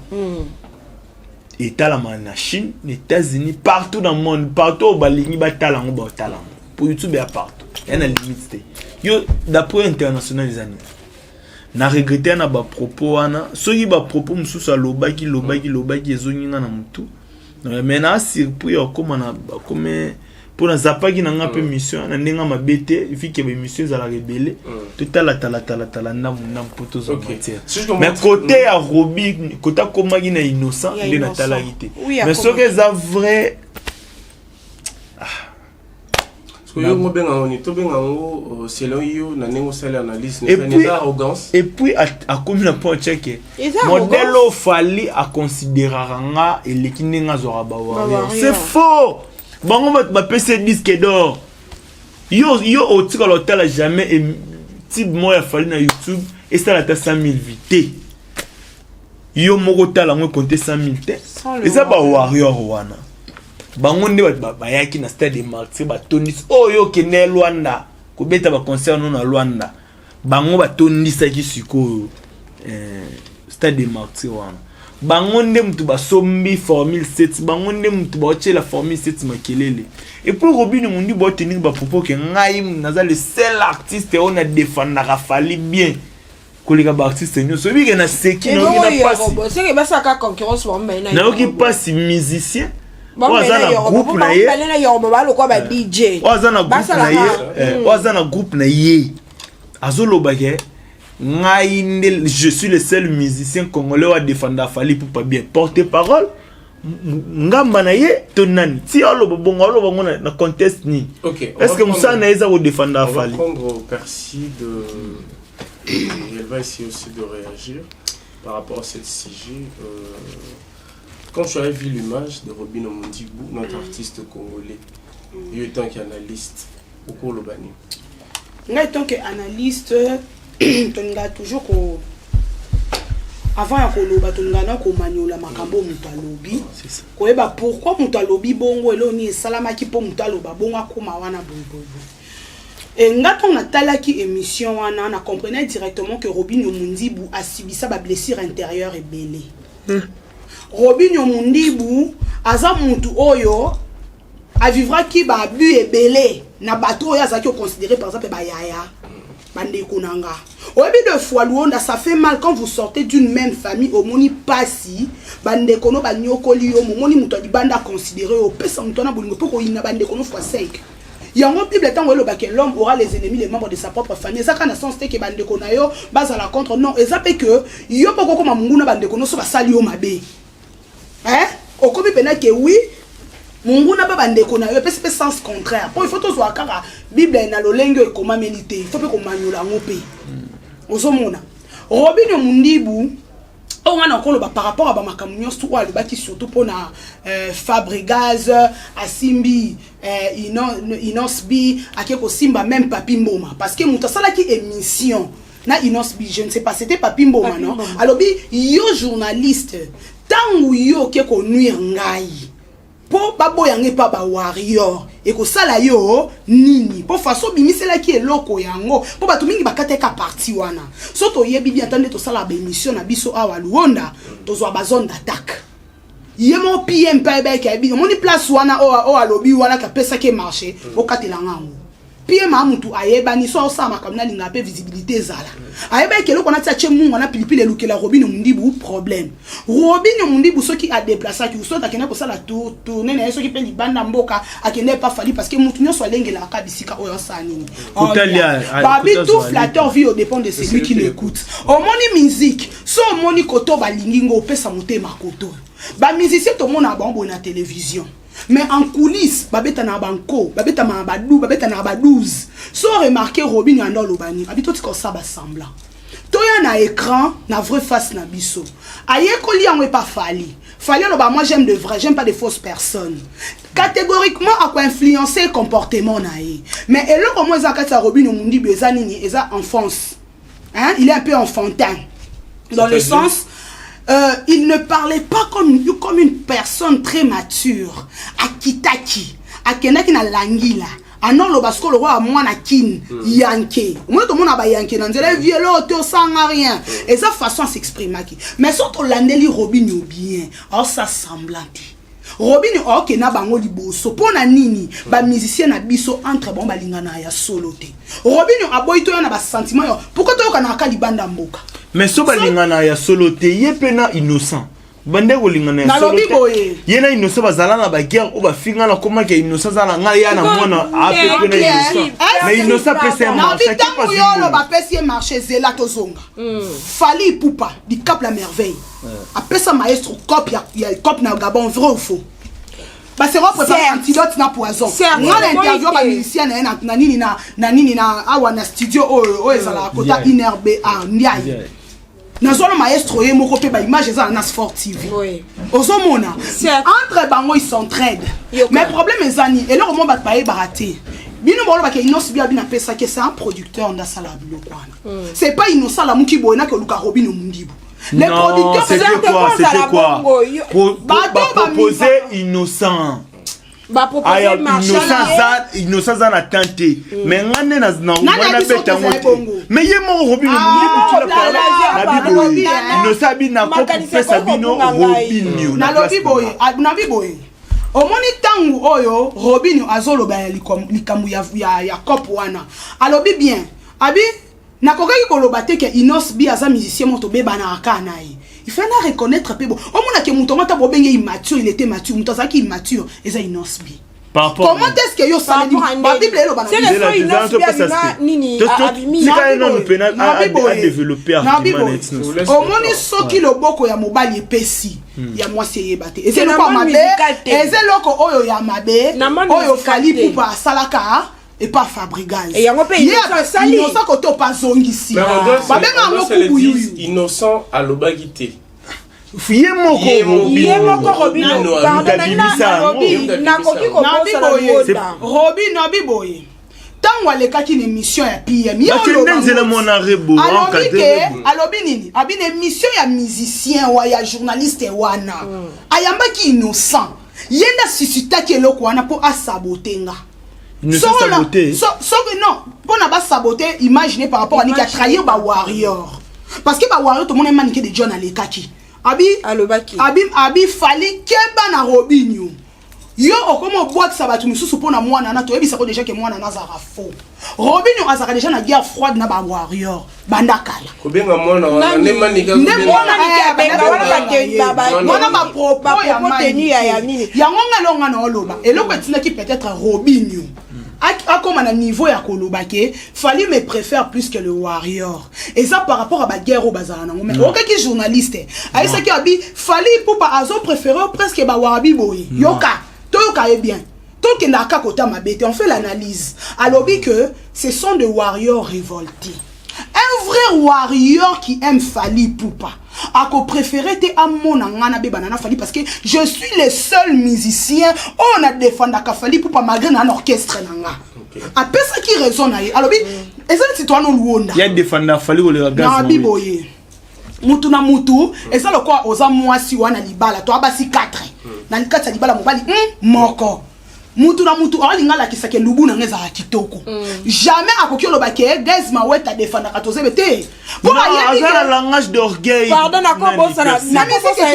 etalama na Chine, na États-Unis, partout dans le monde, partout oyo balingi batala yango, baotala yango, po YouTube ya partout, ya na limite te. Yo, d'après international eza nini? Na regrete na bapropos wana. Soki bapropos mosusu alobaki, lobaki, lobaki, ezongi nga na motu. Mais na surpris akóma na akome mpo nazapaki na nga mpe mission na ndenge mabe te, vu que baémission ezalaka ebele, totala tala tala tala ndambu ndambu mpo tozwa matière. Si je comprends- Mais côté ya Robi, côté akomaki na Innocent, Ya nde Innocent. natalaki te. Oui, Mais akomaki. soki eza vrai. Parce que yo ngobenga ngo ni tobenga ngo selon yo na ndenge osali analyse, Et puis- eza arrogance. Et puis akomi na point check. Eza Modèle arrogance. oyo Fally aconsidéraka nga eleki ndenge azwaka bawarrior. Bawarrior. C'est faux. Bango bato bapesi ye disque d'or. Yo, yo otikala otala jamais type moko ya Fally na YouTube esala ata 100 000 vues te. Yo moko otala yango, ekonte 100 000 te. Sans le Eza bawarrior wana, bango nde bato bayaki na stade de Martyr, batondisi oyo. Okende Lwanda kobeta baconcert no na Lwanda, bango batondisaki sikoyo stade de Martyr wana. Bango nde mutu basombi formule 7, bango nde mutu baotiela formule 7 makelele. Et puis Robinho Mundibu atenir ba propos que ngai naza le seul artiste oyo na défendaka Fally bien koleka ba artiste nyonso. Oyebi ke na seki nayoki na pasi. Seke basaka concurrence bango mibale na Nayoki pasi musicien oyo aza na groupe na ye na yorobo balokwa ba DJ. Oyo aza na groupe na ye, oyo aza na groupe na ye azoloba ke ngai nde je suis le seul musicien congolais oyo adefenda Fally Ipupa bien. Porte parole ngamba na ye to nani ti aloba bongo, aloba ngo na contexte nini? Ok, est ce que mosala na ye eza kodefenda On va Fally? prendre Percy de... Elle va essayer aussi de réagir par rapport à cette sujet. Quand tu as vu l'image de Robinho Mundibu, notre artiste congolais, lui en tant qu'analyste, okoloba nini? Ngai tant que analyste, tolingaka toujours ko, avant ya koloba, tolingaka na komaniola makambo oyo moto alobi, koyeba pourquoi moto alobi bongo, eloko nini esalamaki mpo moto aloba bongo, akóma wana boyeboyeboye. E nga ntango natalaki émission wana, na comprenais directement que Robinho Mundibu asibisa bablessure intérieure ebele. Robinho Mundibu aza mutu oyo avivraki baabus ebele na bato oyo azalaki oconsidéré, par exemple bayaya, bandeko na nga. Oyebi, de fois Luonda, ça fait mal quand vous sortez d'une même famille, omoni pasi, bandeko no banyokoli yo, momoni moto ya libanda aconsidéré yo, opesa moto wana bolingo mpo koyina bandeko no fois 5. Yango Bible ntango elobaki l'homme aura les ennemis, les membres de sa propre famille, eza kaka na sens te ke bandeko na yo bazala contre. Non, eza mpe ke yo mpo okokoma monguna, bandeko nyonso basali yo mabe, hein? Okomi mpena ke oui, monguna mpe bandeko na yo, epesi mpe sens contraire. Mpo il faut tozwa kaka Bible na lolenge oyo ekomameli te, il faut mpe komanyola yango. Mpe ozomona Robinho Mundibu oyo nga na koloba par rapport à bamakambo nyonso oyo alobaki, surtout mpona Fabregas asimbi Innoss'B, ake kosimba même Papi Mboma, parce que moto asalaki émission na Innoss'B, je ne sais pas, c'était Papi Mboma, Papi non? Mboma. Alobi yo journaliste, ntango yo oke konuire ngai mpo baboyanga epa bawarrior, ekosala yo nini? Mpo façon obimiselaki eloko yango, mpo bato mingi bakataka parti wana. So toyebi bien, ata nde tosala baémission na biso awa Luonda, tozwa bazone d'attaque. Ye moko pm mpe ayebaki, ayebi, omoni place wana oyo alobi wana kapesaki marché, okatelanga yango. Pm a mutu ayebani so aosala makambo, nalinga mpe visibilité ezala. Ayebaki eloko wana ti atie mungu na pilipili, elukela Robinho Mundibu problème. Robinho Mundibu soki adeplasaki, soki akende kosala tournée na ye, soki mpe libanda mboka, akende epa Fally, parce que mutu nyonso alengelaka bisika oyo asala nini. Babi tout flatteur vit au dépend de celui qui l'écoute. Omoni musique, so omoni koto balingi ngo, opesa motema koto. Bamusicien tomona bango boye na télévision, mais en coulisse babetana banko, babetama badu, babetana ba 12. So remarqué, Robin ando alobani abi totika osala basemblant, toya na écran na vraie face na biso. Ayekoli yango epa Fally. Fally aloba: "Moi, j'aime de vrai, j'aime pas de fausses personnes." Catégoriquement akoinfluencer comportement na ye. Mais eloko mo eza kati ya Robinho Mundibu eza nini? Eza enfance, hein? Il est un peu enfantin dans le sens il ne parlait pas comme une personne très mature. Akitaki, akendaki na langila, anoloba sikoyo lokola mwana kine yanke. Omoni, tomona bayanke na nzela, evielo te, osanga rien. Eza façon as'exprimaki. Mais so tolandeli Robinho bien, aosa semblant te. Robinho aokenda bango liboso mpo na nini? Bamusicien na biso entre bango balingana ya solo te. Robinho aboyi toya na basentiment yo, pourquoi toyokanaka libanda mboka? Mais so balingana ya solo te, ye mpe na Innocent bande kolingana ya solo Nalobi te. boye. Ye na Innocent bazala na baguerre oyo bafinga na komaki ya Innocent aza na ngai ya na mwana apepe na Innocent, mais Innocent apesa ye Nabi marché. Ntango yo oloba apesi ye marché, zela tozonga. Fally Ipupa, Dicap la Merveille, apesa maestro cope ya cope na Gabon, vrai ou faux? Basero préparé antidote na poison. Certes. Nga na interview Boyi te. bamusicien na ye na nini na nini na awa na studio oyo ezalaka kota Inrba Ndiaye, nazwana maestro ye moko mpe baimage eza na Nasfort TV. Ozomona entre bango, ils s'entraident. Mais problème eza nini? Eloko mo bato bayebaka te, bino bolobaka Innoss'B abi napesaki, c'est un producteur nde asalaka biloko wana. C'est pas Innocent alamuki boye naki oluka Robinho Mundibu. Les non, producteurs, c'était quoi? C'était quoi? Pour, pour, proposer Innocent. Aya Innocent aza na temps te, mais nga nde nabeta yango te, mais ye moko Robinho nabi boye, Innocent abi nakopesa bino Robinho. Nalobi boye, nabi boye, omoni ntango oyo Robinho azoloba ya likambo ya cope wana, alobi bien, abi nakokaki koloba te ke Innoss'B aza musicien moko tobebanaka kaka na ye. Il faut na reconnaître mpe bo omonake moto yango ata bobenge immature, il était mature. Moto azalaki immature eza Innoss'B. Comment est-ce que yo saleli Bible eloba? Omoni, soki loboko ya mobali epesi, ya mwasi eyeba te. Eza eloko ya mabe, eza eloko oyo ya mabe oyo Fally Ipupa asalaka epa Fabregas. Yango mpe Innocent kote opa azongisi, babenga yango kubuyuyu. Innocent alobaki te. Ye moko. Ye moko Robino, pardon, nakoki kobosana. Robino abi boye, ntango alekaki na émission ya PM, ye nzela mwana rebo. Alobi ke, alobi nini? Abi na émission ya musicien wa ya journaliste wana, ayambaki Innocent, ye nde asuscitaki eloko wana mpo asabote nga. Soki non, mpona basabote imagine par rapport aniki atrahir bawarrior, parce que bawarrior tomona Manike de John alekaki, abi alobaki abi Fally keba na Robinio, yo okoma obwakisa bato mosusu mpo na mwana wana. Toyebisako déjà ke mwana wana azalaka faux. Robinio azalaka déjà na guerre froide na bawarrior banda kala. Kobenga mwana wana nde Manika. Nde mwana bapropos ya nini yango. Nga elonga na oloba eloko etindaki peut-être Robinio akóma na niveau ya koloba ke Fally me préfère plus que le warrior, eza par rapport à baguerre oyo bazala nango. Mais okaki journaliste ayesaki, abi Fally Ipupa azo préféré presque bawarabi boye. Yoka, toyoka ye bien, tokendaka kaka kota mabe te, on fait l'analyse. Alobi que ce sont des warriors révoltés. Un vrai warrior qui aime Fally Ipupa akopréféré te amona nga nabebana na Fally, parce que je suis le seul musicien oyo nadefendaka Fally Ipupa malgré na na orchestre na nga. Apesaki raison na ye, alobi eza neti towana oluonda. Ya defenda Fally koleka gaz. Na boye, mutu na mutu eza lokola oza mwasi wana libala to abasi 4 na kati ya libala, mobali moko, mutu na mutu aolinga alakisaka elubu nanga ezalaka kitoko. Jamais akoki oloba ke Gaz Mawete adefendaka tozebe te. Mpo aza na langage d'orgueil. Pardon, nakobosana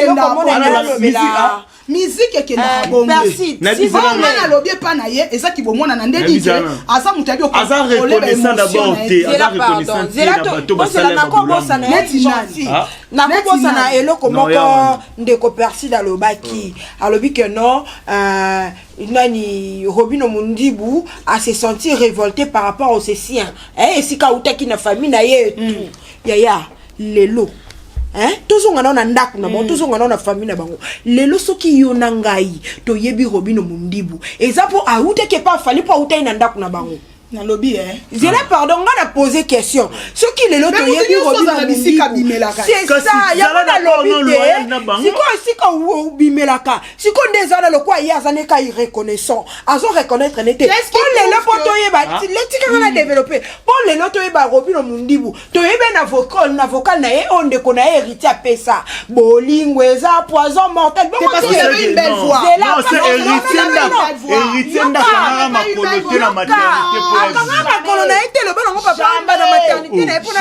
eloko mona nalobela. Miziki ekendaka bongo. Nga nalobi epa na ye ezaki bomona na nde nini aza moto yabi. Aza reconnaissant d'abord te, aza reconnaissant te na bato basala. Nakobosana, nakobosana eloko moko ndeko Perside alobaki. Alobi ke non, nani, Robino Mundibu a se senti révolté par rapport aux siens, esika autaki na famille na ye tout. Yaya, lelo tozonga nao na ndako na bango, tozonga nao na famille na bango. Lelo soki yo na ngai toyebi Robino Mundibu, eza mpo autaki epa a Fally, mpo autaki na ndako na bango. Nalobi eh. Zela, pardon, nga na pose question. Soki lelo toyebi Robino bisika bimelaka. C'est ça, yango nalobi te. Sikoyo esika obimelaka sikoyo nde eza na lokwa ye aza neka irreconnaissant, azo reconnaître ne te. Mpo lelo mpo toyeba, letikanga na développe, mpo lelo toyeba Robino Mundibu, toyebi na vocal, na vocal na ye oyo ndeko na ye Héritier apesa, bolingo eza poison mortel. Une belle voix. Héritier ndakangaka makolo te na maternité. Akanga makolo na ye te, loba nango papa na maternité na ye mpona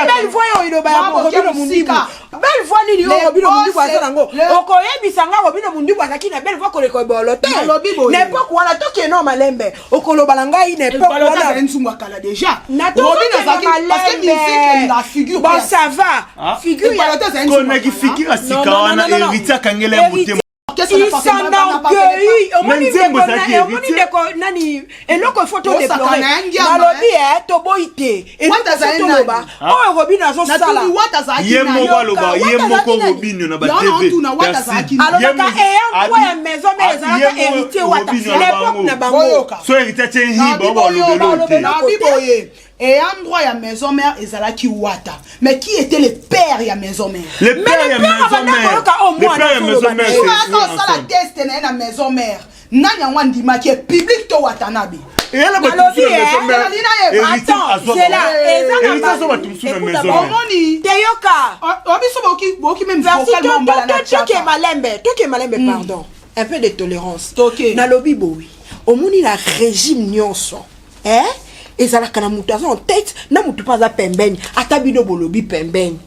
belle voix oyo iloba ya Robino Mundibu. Belle voix nini oyo Robino Mundibu aza nango? Okoyebisa nga Robino Mundibu azalaki na belle voix koleka ebolo te na époque wana? Tokende malembe, okoloba na ngai na époque wana nzungu akala déjà. Malembe, bon, ça va, figure konaki figure ya sika wana, Héritier akangela ya motema. Il s'enorgueillit. Omoni ndeko nani, eloko ifo todéplore, nalobi e toboyi te, eloko toloba oyo Robino azosala. Ye moko aloba, ye moko Robino na batv. Alobaka eya ya maison mère ezalaka Héritier Wata na époque na bango. So Héritier atie hi bango balobelo te. Nabi boye, ayant droit ya maison mère ezalaki Wata, mais qui était le père ya maison mère? Le père ya maison mère, le père ya maison mère. Osala test na ye na maison mère, nani yango andimaki ye, public to Watanabe? Eyala bato mosusu na maison mère, Héritier azwa bato mosusu na maison mère. Omoni. Teyoka. Biso boki même vocal. Toke malembe, toke malembe, pardon. Un peu de tolérance. Ok. Nalobi boye. Omoni na régime nyonso. Eh? Ezalaka na mutu aza en tête, na mutu mpe aza pembeni. Ata bino bolobi pembeni.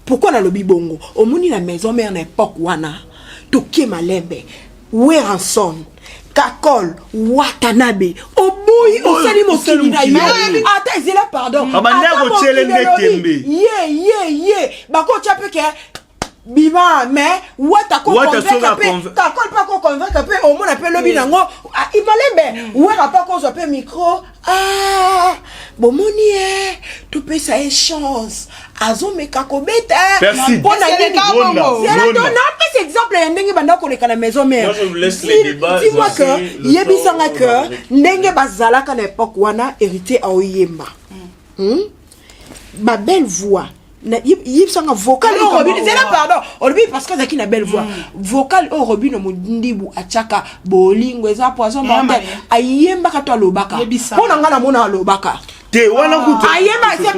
Pourquoi nalobi bongo? Omoni na maison mère na époque wana. Tokie malembe. Werrason. Kakol, Watanabe, oboyi osali mokili na yo. Ata ezela pardon. Abandi Ata akotiele mokili nde elobi, tembe. Ye ye ye bakotya mpe ke bima mais wata ko Wata soki convaincre mpe aconv- kakol mpe ako convaincre mpe omona mpe lobi nango ah, malembe wera mpe akozwa mpe micro ah, bomoni ye topesa ye chance azomeka kobeta Merci. mpona nini Ronda, Ronda. Zela to napesa exemple ya ndenge banda koleka na maison mère. Moi, je vous laisse les débats, Dis-moi je que sais le yebisanga temps, que on va récupérer. ndenge bazalaka na époque wana héritier aoyemba. Ba belle voix yebisanga vocal oyo Robin zela pardon olobi parce que azalaki na belle voix vocal oyo Robin Mondibu atiaka bolingo eza poison mortel ayembaka to alobaka Yebisa. mpo na ngai namona alobaka te wana kutu ayemba eza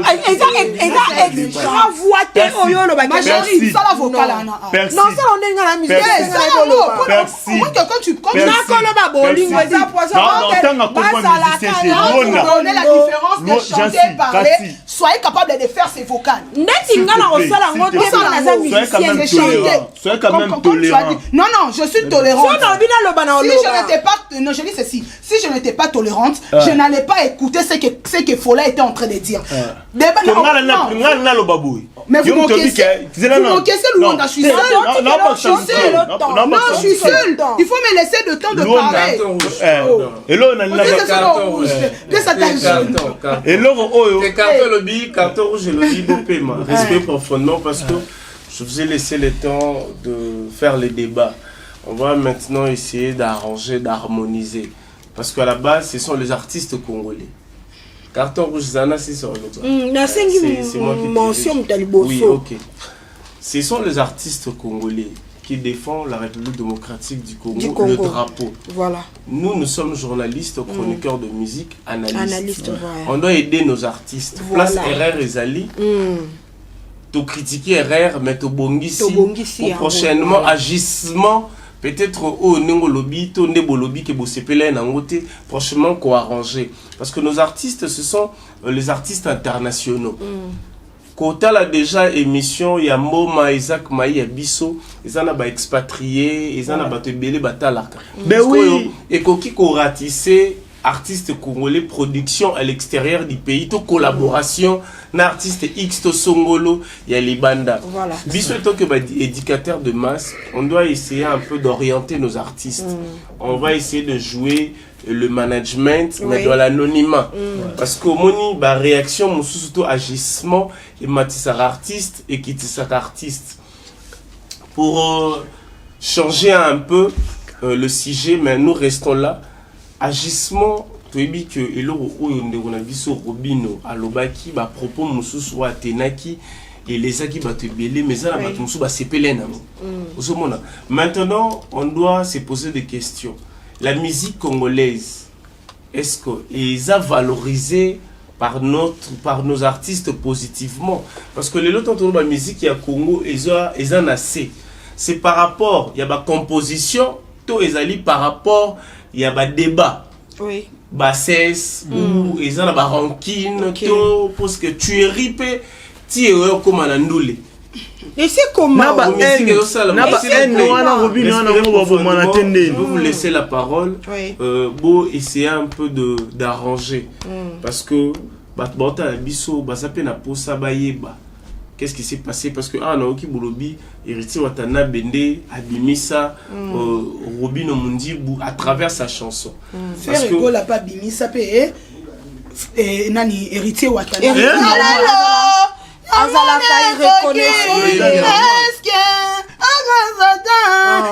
eza extra voix te oyo olobaki Majorité, Merci. sala vocal Non. wana. ah. Merci. non sala ndenge ngai na musique Merci. Eh, sala yango, mpona- Merci. au moins que quand tu- quand tu- Merci. nakoloba bolingo Merci. eza poison Non, non, mortel tanga kombo ya musicien te. bazalaka Rwanda. Vous donnez la différence de Lo- chanter, Jansi, parler. Kasi. Soyez capable de faire ces vocales. ndeti ngai na kosala yango te S'il te mpo naza plaît. Soyez quand même musicien tolérant. Soyez quand Comme- même comme- comme tu as tolérant. dit. Non, non, je suis tolérante. so nalobi naloba na Si je oloba n'étais pas, non, je dis ceci. Si je n'étais pas tolérante, je n'allais pas écouter ce que Fola était en train de dire. Débat- To non, nga na- non. nga naloba boye. Mais vous Yo moto m'encaissez. obi ke- zela Vous non. m'encaissez, Luanda, Non. je suis seule. Non, non, Je suis seule. Non, je suis seule. Il faut me laisser le temps de Luanda. parler. Carton rouge. Eh, eloko na Peut-être que c'est Carton le rouge. rouge. Peut-être ça t'a Carton, carton. eloko oyo Te carton lobby, carton rouge et lobby Bopema. Respect profondément parce que je vous ai laissé le temps de faire les débats. On va maintenant essayer d'arranger, d'harmoniser. Parce qu'à la base, ce sont les artistes congolais. Carton rouge, Zana, c'est sur le nasengi C'est moi qui mention dirige. moto ya liboso Oui, ok. Ce sont les artistes congolais qui défendent la République démocratique du Congo, Du Congo. le drapeau. voilà Nous, nous sommes journalistes, chroniqueurs de musique, analystes. analyste voilà. On doit aider nos artistes. Voilà. Place RR Ezali, to critiquer RR, mais to bongisi. Tobongisi Pour yango. prochainement, Voilà. agissement, peut-être au ndenge lobi, to nde bolobi ke bosepela nango te, prochainement ko arranger. Parce que nos artistes, ce sont les artistes internationaux. Kotala déjà émission ya Mboma Isaac Maï ya biso, eza na ba expatriés, eza na bato ebele batalaka. Ben Parce que oui. oyo ekoki koratisse artiste congolais production à l'extérieur du pays to collaboration na artiste X to Songolo ya libanda. Voilà. Biso étant que ba éducateur de masse, on doit essayer un peu d'orienter nos artistes. On va essayer de jouer le management mais Oui. dans l'anonymat. Parce que omoni ba réaction mosusu to agissement ematisaka artiste ekitisaka artiste. Pour changer un peu le sujet, mais nous restons là. Agissement, toyebi que eloko oyo ndeko na biso Robino alobaki ba propos mosusu oyo atenaki elezaki bato ebele mais eza na Oui. bato mosusu basepele nango. Ozomona. Maintenant, on doit se poser des questions. La musique congolaise, est-ce que eza valorisée par nos artistes positivement? Parce que lelo tanto ba musique ya Congo eza eza na C. C'est par rapport, il y a ba composition, to ezali par rapport, il y a ba débat. Oui. Bassesse ou eza na ba rancune to parce que tuerie pe ti eyo koma na ndule. Et c'est comment Na ba Musique haine, ezosala na ba makasi. haine wana Robino wana Respirez ngo babomana te profondément. ndeni. Je vais vous laisser la parole. Oui. Bo essayer un peu de d'arranger parce que bato baotala biso baza mpe na posa bayeba qu'est-ce qui s'est passé parce que ah naoki bolobi héritier Watanabe nde abimisa Robino Mundibu à travers sa chanson. Parce Ferre que Gola pa bimisa pe eh, nani héritier Watanabe. Héritier azalaka irreconnaissant.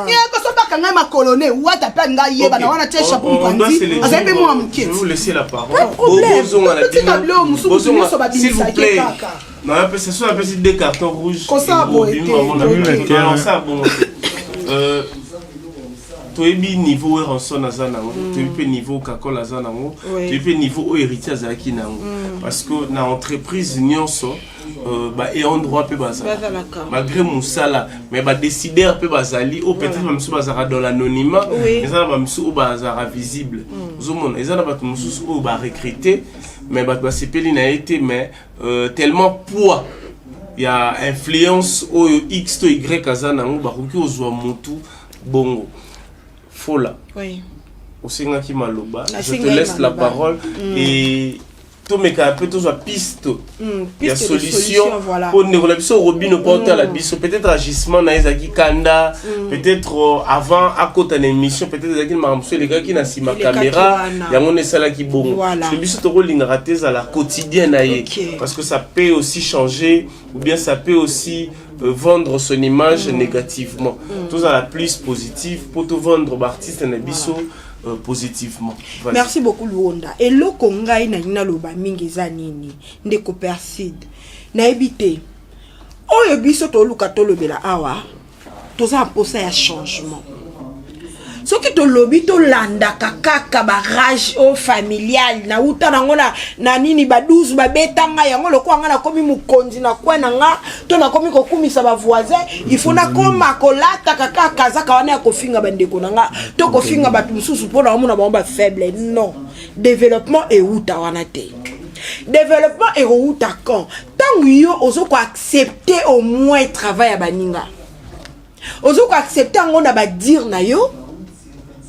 Yakosobaka ngai makolo ne wata mpe ngai yeba na wana tie chapeau On doit mopanzi se le azali mpe dire, mwa je moke vais vous laisser la parole. Pas de problème. Bozonga na Totika bino. biloko mosusu Bozonga, nyonso s'il vous babimisaki plaît. kaka. Non, apesi so apesi deux cartons rouges. Kosala boye te. Non, ça bon. Toyebi niveau oyo Ranson aza nango, toyebi mpe niveau Kakol aza nango, Oui. toyebi mpe niveau oyo héritier azalaki nango, parce que na entreprise nyonso Ba ayant droit mpe bazalaka malgré mosala, mais badécideur mpe bazali oyo peut-être bamisusu bazalaka dans l'anonymat. Eza na bamisusu oyo bazalaka visible. Ozomona, eza na bato mosusu oyo barecruter, mais bato basepeli na ye te, mais tellement poids ya influence oyo X to Y aza nango, bakoki kozwa motu bongo. Fola, osengaki maloba, je te laisse la parole et tomeka mpe tozwa piste ya solution mpo ndeko na biso Robino, mpo otala biso, peut-être agissement na ye ezalaki kanda, peut-être avant akota na émission, peut-être ezalaki makambo mosusu elekaki na nsima caméra, yango nde esalaki bongo. Parce que biso tokolingaka te ezala quotidien na ye, parce que ça peut aussi changer ou bien ça peut aussi vendre son image négativement. Tozala plus positif mpo tovendre baartiste na biso positivement. Merci beaucoup, Luonda. Eloko ngai nalingi naloba mingi eza nini, ndeko Perside? Nayebi te, oyo biso toluka tolobela awa, toza na mposa ya changement. Soki tolobi tolandaka kaka barage oyo familiale nauta nango na nini, ba 12 babetanga yango, lokola nga nakomi mokonzi na kwe na nga to nakomi kokumisa bavoisin, il faut nakoma kolataka kaka kazaka wana ya kofinga bandeko na nga to kofinga bato mosusu mpo na omona bango bafaible. Non, développement euta wana te. Développement ekouta quand? Ntango yo ozo koaccepter au moins travail ya baninga, ozo koaccepter yango na badire na yo,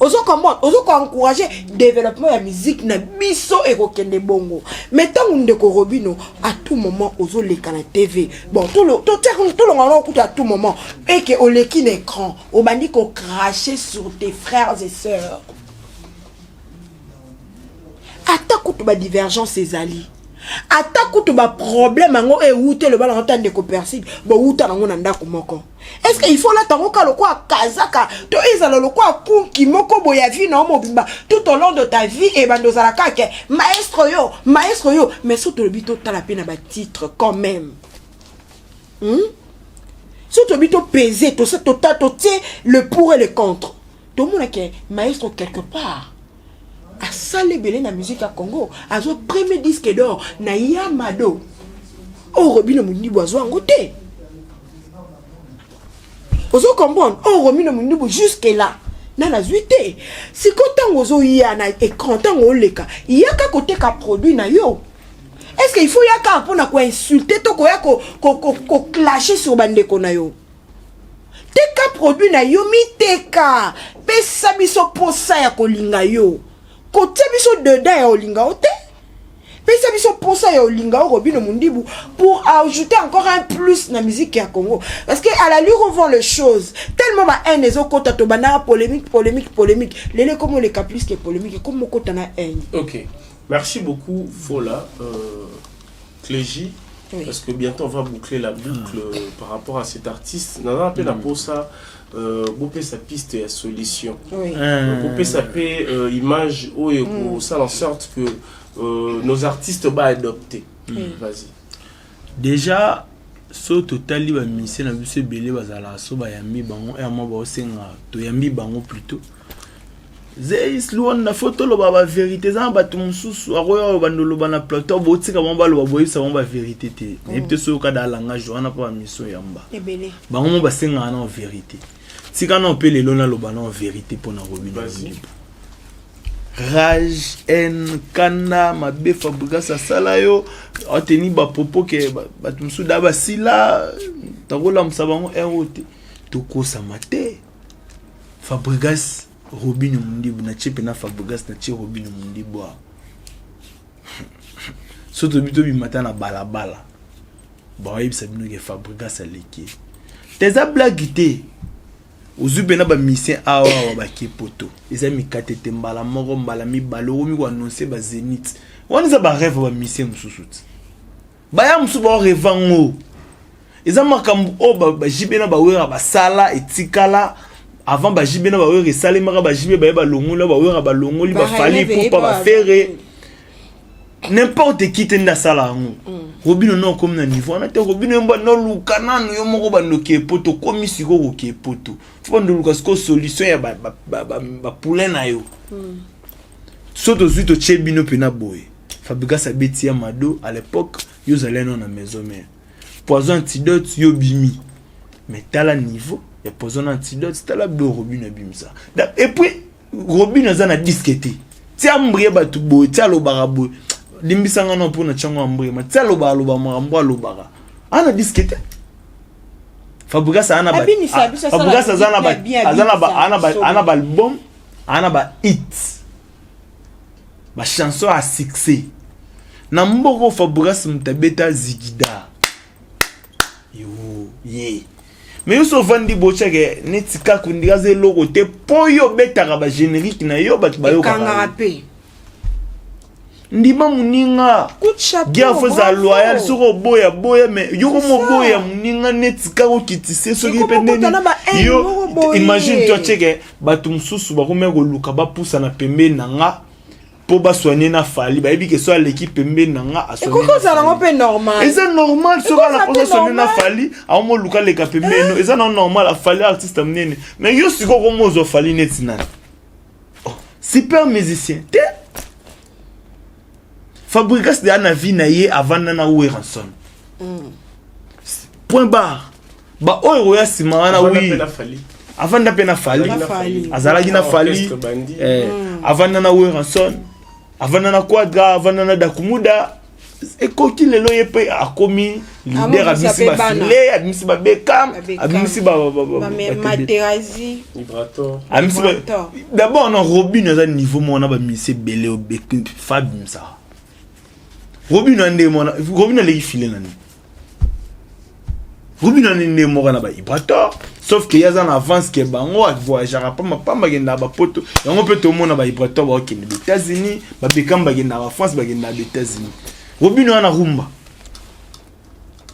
ozo comprendre, ozo koencourager développement ya musique na biso, ekokende bongo. Mais ntango ndeko Robino, à tout moment ozoleka na TV, bon, tolonga ngo kuta, à tout moment eke oleki na écran, obandi kocracher sur tes frères et sœurs, ata kutu badivergence ezali, ata kutu baproblème yango ewuta, eloba nango ta ndeko Perside, bowuta nango na ndako moko, est ce que il faut olata yango kaka lokola kazaka to ezala lokola kunki moko boye ya vie na yo mobimba, tout au long de ta vie ebanda ozala kaka maestro yo, maestro yo? Mais so tolobi totala mpe na batitre quand même, So tolobi topese, totie le pour et le contre, tomona ke maestro quelque part asala ebele na musique ya Congo. Azwa premier disque d'or na Yamado oyo Robino Mundibu azwa yango te. Ozo comprendre? Oyo Robino Mundibu jusque là na nazwi te. Siko ntango ozoya na écran, ntango oleka, yaka koteka produit na yo. Est ce que il faut yaka mpona koinsulter to koya koclasher sur bandeko na yo? Teka produit na yo, miteka, pesa biso posa ya kolinga yo, kotia biso dedans ya kolinga yo te, pesa biso posa ya olinga oyo Robino Mundibu pour ajouter encore un plus na musique ya Congo. Parce que à l'allure où vont les choses, tellement ba haine ezokota, tobandaka polémique, polémique, polémique, lelo ekomi oleka plus que polémique, ekomi okota na haine. Ok, merci beaucoup, Fola. Clégie, parce que bientôt on va boucler la boucle par rapport à cet artiste. Naza mpe na posa bopesa piste ya solution. Bopesa mpe image oyo ekosala en sorte que nos artistes baadopter. Vas-y. Déjà, so totali bamusicien na biso ebele bazalaka, so bayambi bango ere mwa baosenga toyambi bango plutôt Zeis Luanda, fo toloba bavérité. Eza na bato mosusu akoya oyo bando oloba na plateau, botika bango baloba, boyebisa bango bavérité te. Nayebi te soki okada langage wana mpo bamiso yamba ebele. Bango mo basengaka na vérité. Tika na mpe lelo naloba na vérité mpo na Robino Vas-y. Mundibu. Rage, haine, kanda mabe Fabrigas asala yo, ateni bapropos ke bato mosusu da basila takolamusa bango ere oyo te, tokosama te. Fabrigas, Robino Mundibu, natie mpena Fabrigas, natie Robino Mundibu awa. So tobi tobima ta na balabala, baoyebisa bino ke Fabrigas aleki te. Eza blague te. Ozwi mpena bamusicien awa awa bake poto, eza mikate te. Mbala moko, mbala mibale, okomi koannoncer bazénith wana, eza barêve ya bamusicien mosusu te. Baya mosusu baorêver yango. Eza makambo oyo baJB na baWerra basala, etikala avant baJB na baWerra esalemaka. BaJB baye balongoli, baWerra balongoli, baFally Ipupa, baFerre, n'importe qui te nde asala yango. Robino no akomi na niveau wana te. Robino yomba noluka nanu yo moko bandoki epoto, okomi sikoyo koki epoto, fo bandoluka sikoyo solution ya bapoulain na yo. So tozwi, totie bino mpena boye, Fabrigas abeti ya Mado, à l'époque yo ozali nano na maison mère. Poison antidote yo bimi. Mais tala niveau ya poison antidote, tala biloko Robino abimisa. Et puis Robino aza na disque te. Tia mbrie bato boye, tia alobaka boye. Limbisa nga na mpona tiango ya mbrie, ma tia alobaka aloba makambo alobaka. Ana disque te. Fabregas ana ba Abimisa biso asala Fabregas aza na ba bien, aza na ba abimisa ana ba biso. ana ba album, ana ba hit. Ba chanson à succès. Na mboko Fabregas mutabeta zigida. Yo ye. Mais yo so ovandi botiake neti kaka ondika aza eloko te mpo yo obetaka ba générique na yo bato bayokaka Ekangaka yo. mpe. Ndima moninga. Coup de chapeau. Guerre faut eza bravo. loyal soki oboya boya mais yo C'est komo ça. oboya moninga neti kaka okitise soki Ekoma mpe ndeni okota na ba haine yo moko boye. imagine toi tieke bato mosusu bakomi koluka bapusana pembeni na nga mpo basoigne na Fally, bayebi ke so aleki pembeni na nga asoigne Ekoki na kozala yango Fally. mpe normal. Eza normal soki Ekozala ana mpe mposa soigne na normal. Fally, aomoluka aleka pembeni, eza na normal. Afali artiste monene, mais yo sikoyo komo ozwa Fally neti nani? Oh, super musicien te. Fabregas deya na vie na ye avanda na Werrason, point barre. Baoyo koya nsima wana, Avanda oui. mpe na Fally. Avanda mpe na Fally. Na Fally. Azalaki na Fally. Orchestre Bandi. Eh, avanda na Werrason, avanda na Quadra, avanda na Dakumuda. Ekoki lelo ye mpe akomi leader. Amobimisa Abimisi mpe bana. bafile, abimisi babekam, Babekam. abimisi Materazi. Vibrator. Abimisi Vibrator. D'abord na Robino aza niveau moko na bamisi ebele oyo fa abimisaka. Robino ande mwana, Robino aleki file na nini? Robino ande nde moko na baibrator, sauf ke ye aza na avance ke bango avoyageaka pamba pamba, akendaka bapoto. Yango mpe tomona baibrator baokende ba États-Unis, babekam bakendaka ba France, bakendaka ba États-Unis. Robino wana rumba,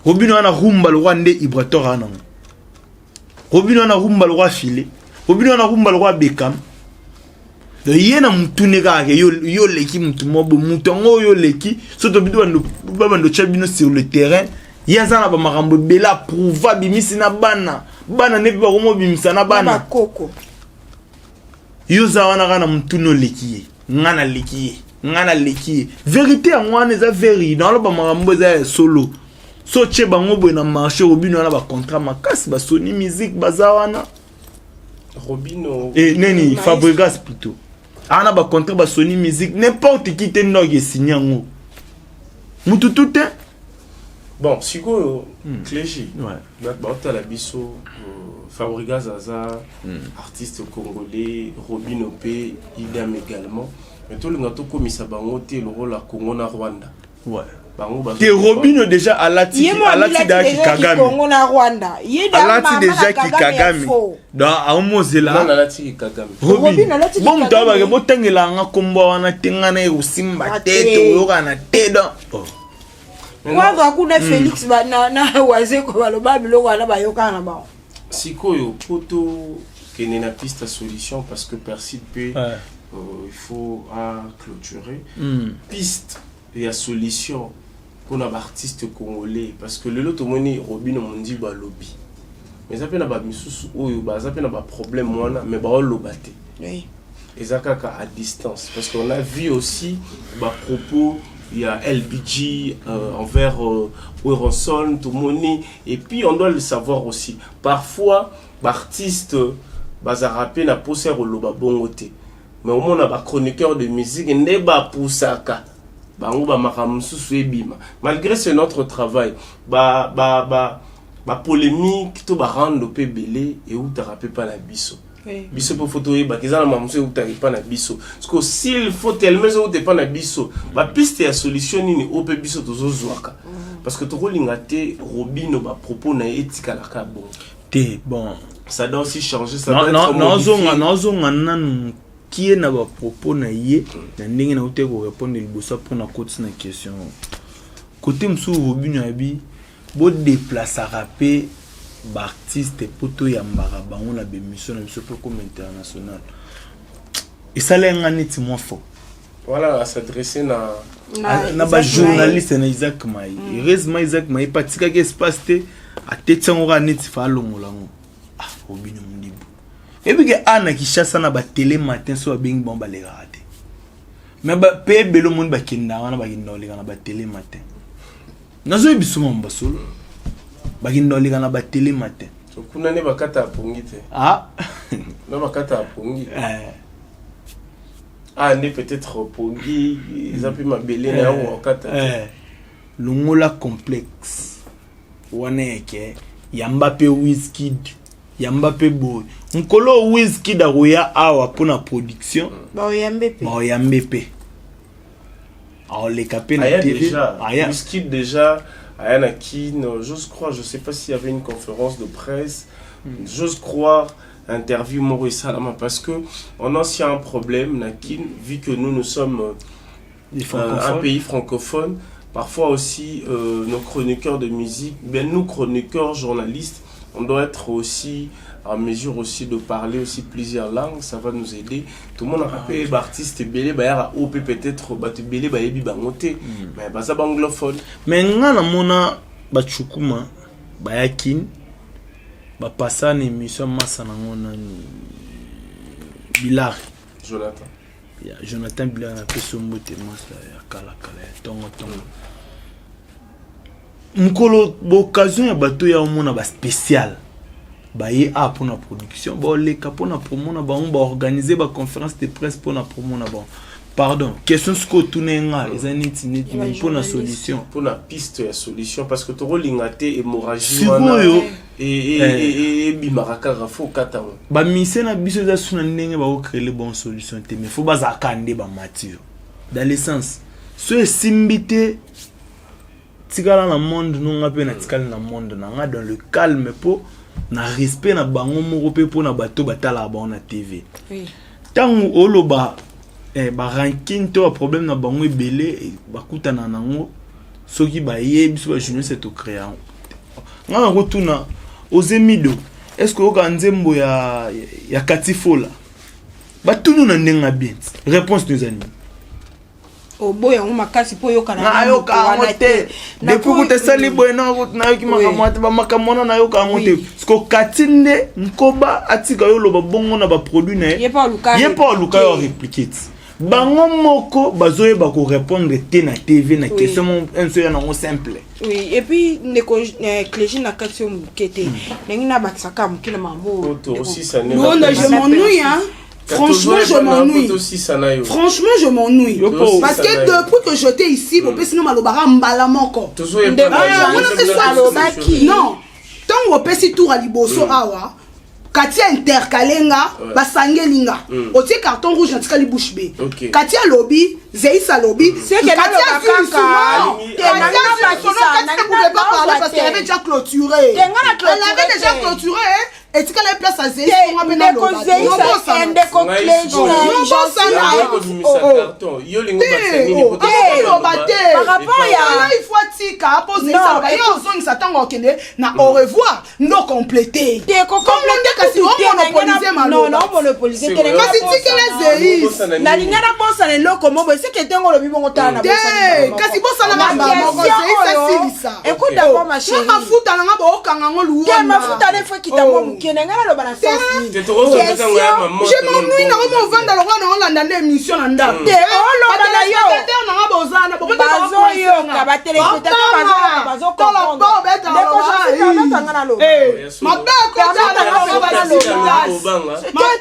Robino wana rumba lokwa nde ibrator wana nango. Robino wana rumba lokwa file, Robino wana rumba lokwa bekam. Donc ye na mutune kaka ke yo yo leki mutu moko boye, mutu yango oyo oleki so tobi babando tya bino sur le terrain. Ye aza na bamakambo ebele aprouva, abimisi na bana, bana nde mpe bakomobimisa na Na bana. Bakoko. Yo oza wana kaka na mutune oleki ye, nga naleki ye, nga naleki ye. Vérité yango wana eza veri, naoloba makambo eza ya solo. So tie bango boye na marché, Robino wana bacontrat makasi, basoni musique baza wana. Robino. E neni? Maestro. Fabregas plutôt ana bacontrat basoni musique, n'importe qui te ndoki esigne yango mutu tu te. Bon, sikoyo, Clégie, Ouais. bato baotala biso, Fabregas aza artiste congolais, Robino mpe idem également, mais tolinga tokomisa bango te lokola Congo na Rwanda. Ouais. Bango bazo- Te, Robino déjà alati Ye mo alati alati daya déjà kikagame. Kikongo na Rwanda. Ye da Alati mama déjà na Kagame ya kikagame. faux. Donc aomozela. Nani alati Kagame? Robino Robino alati bo moto kikagame. abake botangela nga kombo wana te, nga na ye kosimba te. Te. Toyokana te donc oh. Kwanza kuna Félix ba na Wazeko baloba biloko wana bayokana na bango. Sikoyo po tokende na piste ya solution, parce que Perside mpe il faut à clôturer. Piste ya solution mpona baartiste congolais, parce que lelo tomoni Robino Mondibo alobi, mais eza mpe na bamisusu oyo baza mpe na baproblème wana, mais baoloba te. Eza kaka à distance, parce qu'on a vu aussi bapropos ya LBG envers Werrason tomoni. Et puis on doit le savoir aussi, parfois baartiste bazalaka mpe na posa ya koloba bongo te, mais omona bachroniqueur de musique nde bapusaka bango bamakambo mosusu ebima. Malgré c'est notre travail, ba ba ba bapolémique to barando mpe ebele eutaka mpe mpa na biso. Biso mpe faut toyebaka eza na makambo mosusu eutaka epa na biso, parce que s'il faut tellement ezouta epa na biso, bapiste ya solution nini oyo mpe biso tozozwaka? Parce que tokolinga te Robino bapropos na ye etikalaka bongo. Te, bon. Ça doit aussi changer, ça doit être Naozonga modifié. Naozonga nanu mokie na bapropos na ye na ndenge nauti korépondre liboso mpona koti na question. Kote mosusu Robino yabi bodeplasaka mpe baartiste mpo toyambaka bango na bémission na biso mpe comme international, esala nga neti mwa fort. Voilà, s'adresser na Na bajournaliste, na Isaac Mai. Heureusement Isaac Mai mpe atikaki espace te, ateti yango kaka neti fa alongola yango. Ah, Robino Mondibu eyebi ke a na Kinshasa na batele matin so babengi bango balekaka te, mais mpe ebele omoni bakendaka wana, bakendaka koleka na batele matin. Nazoyebi biso mambo basolo. Bakenda koleka na batele matin. Kuna nde bakata pongi te. Ah. Na bakata pongi. Eh. Ah nde peut-être pongi eza mpe mabele na yango okata. Eh. Longola complexe wana yeke yamba mpe Wizkid yamba mpe boye mokolo Wizkid akoya awa mpona production baoyambe mpe baoyambe mpe aoleka mpe na Aya TV déjà, aya Wizkid déjà, aya na Kin, j'ose croire, je sais pas s'il y avait une conférence de presse, j'ose croire, interview Maurice Salama, parce que on a aussi un problème, na Kin, vu que nous, nous sommes Les un francophones. pays francophone, parfois aussi nos chroniqueurs de musique, bien nous chroniqueurs, journalistes, on doit être aussi en mesure aussi de parler aussi plusieurs langues, ça va nous aider. Tout le monde a rappelé artiste belé ba OP peut-être bato belé ba yebi bango te, mais baza ba anglophone. Mais nga namona bacukuma baya Kin bapasa na émission masa nango nani Bilari Jonathan. Ya Jonathan Bilari napesi yo mbote masa ya kalakala ya ntongo ntongo mokolo baoccasion ya bato ya omona baspécial baye a mpona production baoleka mpona promo na bango baorganize baconférence de presse mpona promo na bango. Pardon, question sikoyo otuna ye nga eza neti neti Ya mpona ba-journaliste. solution. Pour la piste ya solution parce que tokolinga te hémorragie Sikoyo ebimaka kaka fo okata ngo. Bamise na biso eza su na ndenge bakocréer bon solution te, mais fo bazalaka nde bamature dans le sens so esimbi te tikala na monde nonga mpe natikali na monde na nga dans le calme mpo na respect na bango moko mpe mpo na bato batalaka bango na TV. Ntango oloba barancune to baproblème na bango ebele bakutana nango soki baye biso bajournaliste tocréa yango. Nga nakotuna Ozemido, est ce que oyoka nzembo ya Katifola? Batunu na ndenge ya bien, réponse no eza nini? Oboya yango makasi mpo oyokana na Nayoka moto yango wana te. Depuis kuta esali boye nayoki makambo wana te, bamakambo wana nayoka yango te. Parce kati nde nkoba atika yo oloba bongo na baproduit na ye. Ye mpe aluka Ye mpo aluka yo répliquer. arépliquer ti bango moko bazoyeba korépondre te na TV na question mo ya nango simple. Oui, et puis ndeko Clégie, na kati yo moke te, ndenge nabakisaka moke na mambo. Luanda, je m'ennuie, hein. Franchement, je m'ennuie. Franchement, je m'ennuie. Parce que depuis que j'étais ici, bopesi no malobaka mbala moko. Non, ntango opesi tour ya liboso awa, kati ya intercale nga, basangeli nga, otie carton rouge, natikali bouche bée. Kati alobi, Zeis alobi, C'est que kati naloba azwi kaka. non. Te, Kati nanga azwi bakisa, non, Kati ne nanga pouvait pas parler parce te. qu'elle avait déjà clôturé. Te, nga na Elle avait clôturé déjà te. clôturé, etikala ye place ya Zeis Te, mpo nga mpe ndeko naloba te. Zeis, Nobosana. ndeko Clégie, Te, oloba te. Par rapport ya- Wana, il faut atika po Zeis Non, aloba ye ozongisa ntango akende na au revoir ndo complété. Te, kocompléter kasi kutu te, omonopolize non, maloba. naomonopolize te. Kasi tikele Zeis. Nalinga nabosana eloko mo boye seke ntengo olobi bongo, tala na Te, kasi bosana bamba moko, Zeis asilisa. Écoute d'abord, ma chérie. Na mafuta nanga bookanga yango Te, luwanda. mafuta ne fo ekita mwa moke na ngai, naloba na sens nini? Je m'ennuie nango movanda lokola nango landa nde émission na ndako. Te, oloba na yo. Batéléspectateur nanga bozana. Bazoyoka, batéléspectateur bazoyoka, bazocomprendre. Ndeko Jean-Philippe, abetanga na loba. Te,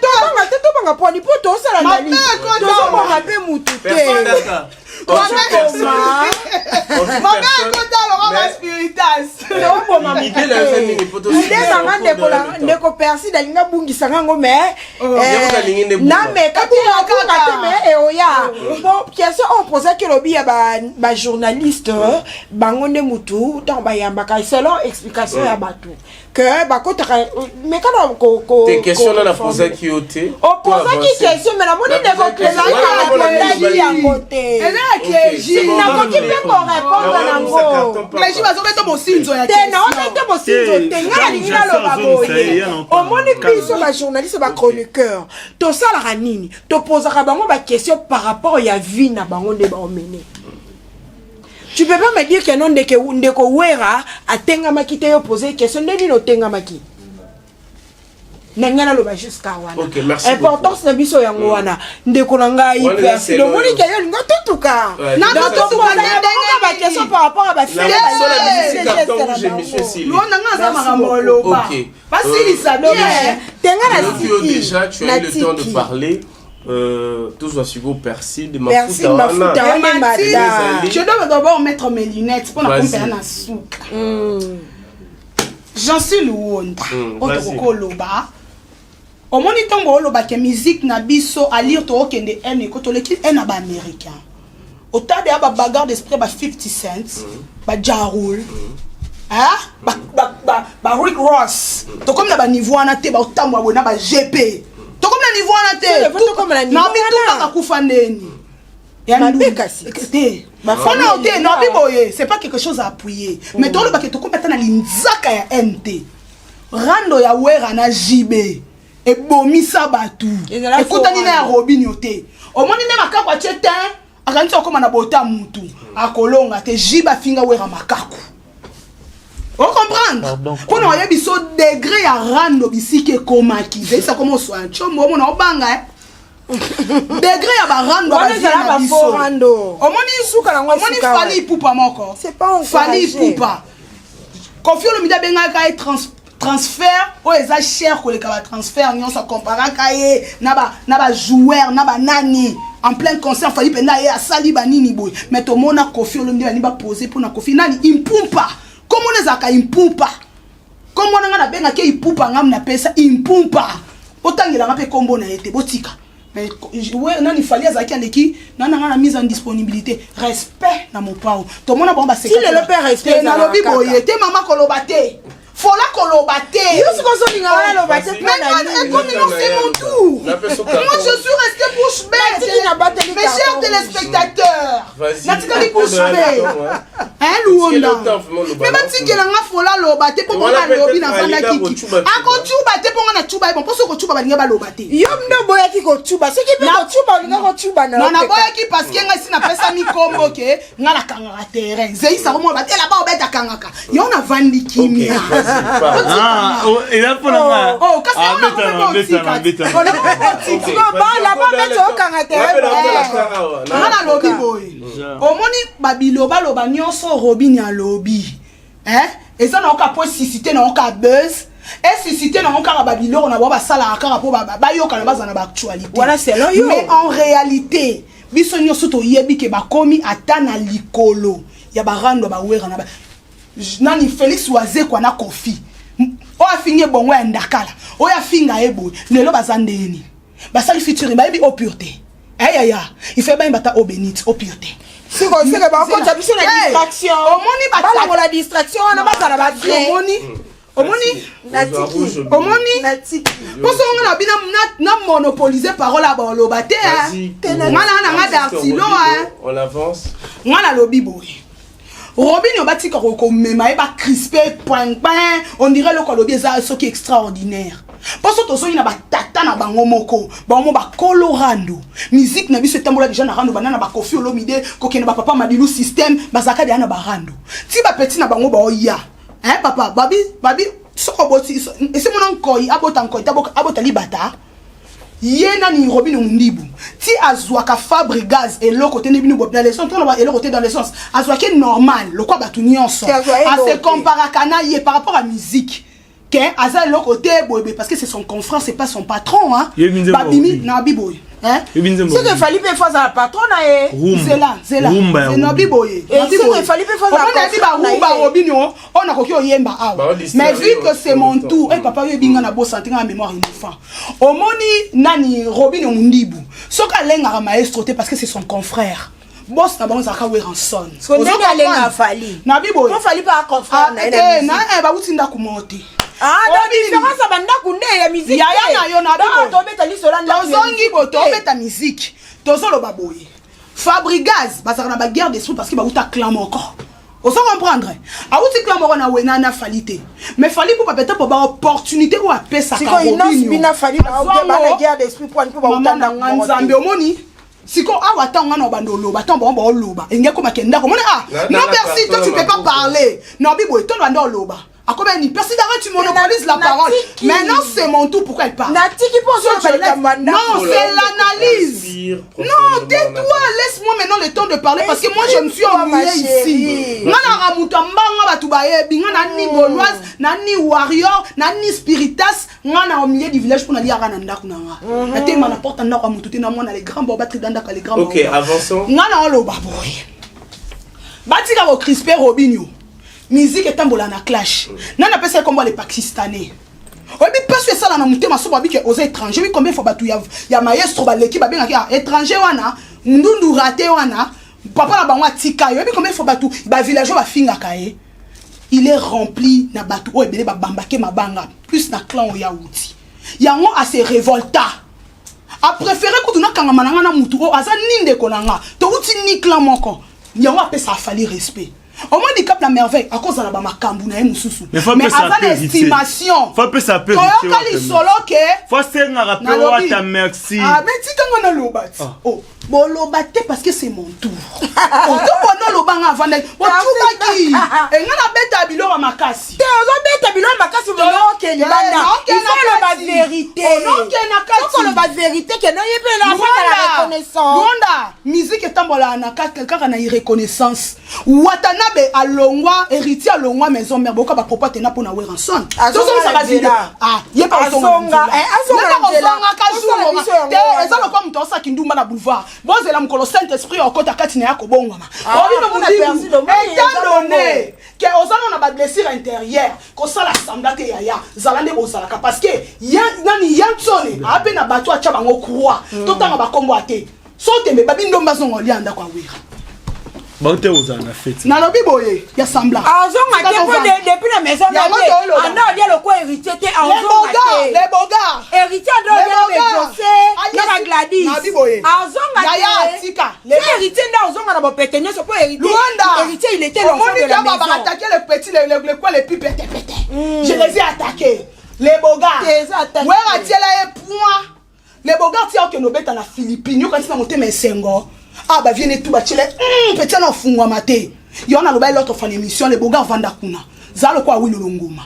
tobanga te, tobanga poni mpo tosala nani, tozobonga mpe mutu te. Tozoboma. Toboma mutu te. Ndebanga ndeko Persi alingi abungisanga yango, mais nameka te, abunga te, mais eoya bon. Question oyo posaki, elobi ya bajournaliste bango nde mutu ntango bayambaka, selon explication ya bato ke bakotaka meka na Question na napozaki yo te. Opozaki question, mais namoni ndeko Clégie yango te. Nakoki mpe korépondre nango. Bazobeta mosinzo ya Te, naobete mosinzo te. Ngai nalingi naloba boye: omoni biso bajournaliste, bachroniqueur, tosalaka nini? Topozaka bango baquestion par rapport ya vie na bango nde baomene. Tu peux pas me dire que non, ndeko, ndeko Wera atengamaki te, yo pose question nde nini otengamaki na ngai. Naloba jusqu'à wana. Ok, merci. Importance na biso yango wana, ndeko na ngai. Wana eza Persi, omoni ke yo olinga totuka. suka. Ouais, Na donc, komi suka Ndenge ndenge ba question par rapport à ba La sur la musique, carton rouge, monsieur Sili. Luanda nga aza Merci makambo beaucoup. oloba. Ok. Basilisa Euh, bien. Tenga na Noki yo siki. déjà, tu as eu le temps de parler. Tous siko persil de Persil, mafuta wana. mafuta wana. Mati, Ezali. Je dois d'abord mettre mes lunettes pour Vas-y. na na suka. J'en suis Luanda. Vas-y. Oyo tokoloba. Omoni ntango olobaka musique na biso alire tookende n eko toleki n na baaméricain otade ya babagarre d'esprit ba 50 cents ba Ja Rule ba Rick Ross tokomi na baniveau wana te baotambola boye na ba GP tokomi na niveau wana Sele, faut tokóma na te niveau naomi wana. tupaka kufa ndeni Ya Mabe ndu- kasi. te Bafamille mpona te eza. naobi boye c'est pas quelque chose à appuyer mais tolobaka tokomi ata na linzaka ya n te rando ya Wera na JB ebomisa bato Ezala ekutani na ya faux Robinio te omoni nde makaku atie te akanisi okóma na bota mutu akolonga te JB afinga Wera makaku ocomprendre mpona oyebi so degré ya rando bisika ekomaki zeisa koma oswa ncombo omona obanga eh. Degré ya barando Wana ezala ba faux rando. omoni Suka nango omoni esika Fally wana. Ipupa moko. C'est pas Fally encouragé. Ipupa, Koffi Olomide abengaka ye transfert oyo eza cher koleka batransfert nyonso. Akomparaka ye na bajoueur na banani en plein concert. Fally mpenza ye asali banini boye, mais tomona Koffi Olomide bani bapose mpona Koffi nani Impumpa. Komona ezalaka Impumpa, kombo na nga nabengaki Ipupa, ngamu napesa Impumpa, otangelanga mpe kombo na ye te, botika. Mais nani Fally azalaki aleki nani nga na mise en disponibilité, respect na mopao. Tomona bango Ti lelo mpe respect baseka. Nalobi ezalaka boye te, mama, koloba te, fola koloba te. Yo sikoyo ozolinga wana loba te mpo na nini? Ekomi non, c'est mon tour. Moi, je suis resté bouche bée. Natiki na bateli Mes chers carton rouge. téléspectateurs, Vas-y. natikali bouche bée, hein. Luanda. Luonda, me batikelanga fola loba te mpo Wana bonga alobi peut-être navandaki Alida kotuba tuba. Akotuba te mpo nga na tuba ye bon mpo soki kotuba balingi baloba te. Yo nde oboyaki kotuba, soki mpe kotuba olinga kotuba na Na yo mpe. naboyaki parce que ngai si napesami kombo ke ngai nakangaka terrain, zeisa komona batela ba obeta akangaka yo, navandi kimia. Ah, oh, eza mpona nga. Oh, kasi Ah, yango betana, betana, betana. Bala okanga terrain. Nga nalobi boye, omoni babilobaloba nyonso Robini alobi, hein? Eza na oka po esuscite na oka buzz, esuscite nango kaka babiloko na bango basalaka kaka mpo bayokana, bazala na baactualité. Wana selon yo. Mais en réalité, biso nyonso toyebi ke bakomi ata na likolo ya barando bawera na nani Félix Wazekwa na Koffi oyo afingi ebongo ya ndakala oyo afinga ye boye. Lelo baza ndeni basali featuring, bayebi eau pure te. Ayaya, il faut bayemba ta eau bénite, eau pure te. Siko seke bakota biso na Hey, distraction. Omoni Balangola distraction wana, bazala bavrai. Omoni, Natiki. omoni Natiki. Mposo nga na bino na monopolise parole ya baloba te, hein. Nga na nga dartilo, hein. On avance. Nga nalobi boye, Robinio batika komema ye bacrispe poinpoin, on dirait eloko alobi eza soki extraordinaire. Mposo tozongi na batata na bango moko, bango mo bakolo rando. Musique na biso etambola déjà na rando, banda na baKoffi Olomide kokende bapapa Madilu système, bazalaka deya na barando ti bapeti na bango baoya, hein. Papa babi babi soko oboti esi mona nkoi abota nkoi te, abota libata ye nani Robino Mundibu ti azwaka Fabregas eloko te nde bino dans le sens tona eloko te, dans le sens azwaki normal lokwa bato nyonso. Ti azwa eloko Ase te. comparaka na ye par rapport à musique ke aza eloko te boye parce que c'est son confrère, c'est pas son patron, hein. Yebi nzembo Babimi Robinho. na bi boye, hein. Yebi nzembo Seke Fally mpe faut azala patron na ye. Rumba. Zela, zela. Rumba ya Nabi Rumba. boye. Et Nabi seke boye. Fally mpe faut azala Omoni nayebi confrère na barumba ye. Robinho oyo nakoki oyemba awa, Ba mais vu que c'est mon tout. tour, eh papa, oyebi nga na bosanti nga na mémoire éléphant. Omoni nani Robinho Mundibu soki alengaka maestro te parce que c'est son confrère, boss na bango ezalaka Werrason. So ndenge alenga Fally. Nabi boye. Po Fally mpe aconfrère na ye na musique. Bauti ndako moko te. Ah, donc Obini. différence ya bandako nde ya musique Yaya te. na yo na Donc, bibo. tobeta lisola ndako ya Tozongi musique boye, te. tobeta musique, tozoloba boye, Fabregas bazalaka na baguerre d'esprit parce que bauta clan moko, ozo comprendre, awuti clan moko na wena na Fally te, mais Fally mpo peut-être po baopportunité oyo apesaka. Sikoyo Innoss'B na Fally bana guerre d'esprit po mpo bauta Mama na ndako nga moko te. Nzambe, omoni siko awa ntango nga na obanda oloba, ntango bango baoloba enge ekomake ndako, omoni ah non, merci, toi tu peux pas parler. Nabi boye, ntango banda oloba. Akomi ni Persida, tu monopolises la parole. Maintenant, c'est mon tour. Pourquoi elle parle? Natiki mpo ozoloba likambo ya ndako. Non, c'est l'analyse. Respire Non, profondément, tais-toi, laisse-moi maintenant le temps de parler parce que moi je me suis Exprime-toi, ma ennuyée ici. chérie. Nga na ramuta mbanga bato bayebi, nga na ni gauloise, na ni warrior, na ni spiritas, nga na au milieu du village pour naliaka na ndako na nga. Natema na porte ndako ya motu te na mwana les grands batri ndako les grands. Ok, avançons. Nga na oloba boye. Batika ko crisper Robinho. Musique etambola na clash. Nana apesa ye kombo ya les Pakistanais. Oyebi mpasi esala na motema so babi ke oza étranger. Oyebi combien fois bato ya maestro baleki babengaki ah, étranger wana, ndundu rate wana, papa na bango atika ye. Oyebi combien fois bato bavillageois bafingaka ye? Il est rempli na bato oyo ebele babambake mabanga plus na clan oyo awuti yango. Ase révolta, apréféré kutu nakangama na nga na mutu oyo aza ni ndeko na nga, touti ni clan moko. Yango apesa afali respect. Omoi Dicap la Merveille akozala bamakambo na ye mosusu, Mais faut mais apesa aza na pe héritier. estimation. Faut apesa pe héritier Toyoka wata. lisolo ke Faut asengaka mpe Nalobi. wata merci. Ah, mais tikanga naloba ti. Oh, boloba te parce que c'est mon tour. Otobona olobanga avandaki botubaki enga nabeta biloko ya makasi. Te, ozobeta biloko makasi, oke libanda. Eh, Il faut oloba kati. vérité. Onoke na kati. Faut koloba vérité ke noyebi azala reconnaissant. Rwanda, musique etambolaka na kaka na irreconnaissance. Watanabe alongwa, Héritier alongwa maison mère, boka bapropos tena mpona Werrason. Azonga Tozongisa na bavideo. nzela. Ah, ye mpe Azonga, eh, azonga na nzela. ozongaka Osala biso yango te. wana. Eza lokola moto osaki ndumba na boulevard, bozela mokolo Saint Esprit okota kati na ya kobongwama. Ah, Obino mpona Persi, Mundibu, domoni étant eza donné ke oza nano na bablessure intérieure, kosala semblant te. Yaya, zala nde bozalaka parce que nani ya ntsone aa mpe na bato atya bango croix. Totanga bakombo ya te so tembe babi ndomba azonga olia ndako awera. Bango te kozala na fete. Nalobi boye ya semblant. Azonga te mpo depuis na maison Yango toloba. anda olia lokwa Héritier te. Les Azonga bogards, te. les bogards. Héritier anda olia na bejose na bagladis. Nabi boye. Azonga Yaya, te. tika. So Héritier nde azonga na bopete nyonso mpo Héritier, Luanda. Héritier, il était l'enfant de la maison. Attaqué le petit, le quoi, les plus pété pété. Je les ai attaqués. Les bogards. Te, eza attaqué. Ouais, atiela ye point. Les bogards tia okende obeta na Philippines. Yo kanisi na motema esengo. Ah, ba vienne tout batiela. Petit na fungwama te. Yo na loba l'autre fois émission, les bogards vanda kuna. Zalo kwa wilo longoma.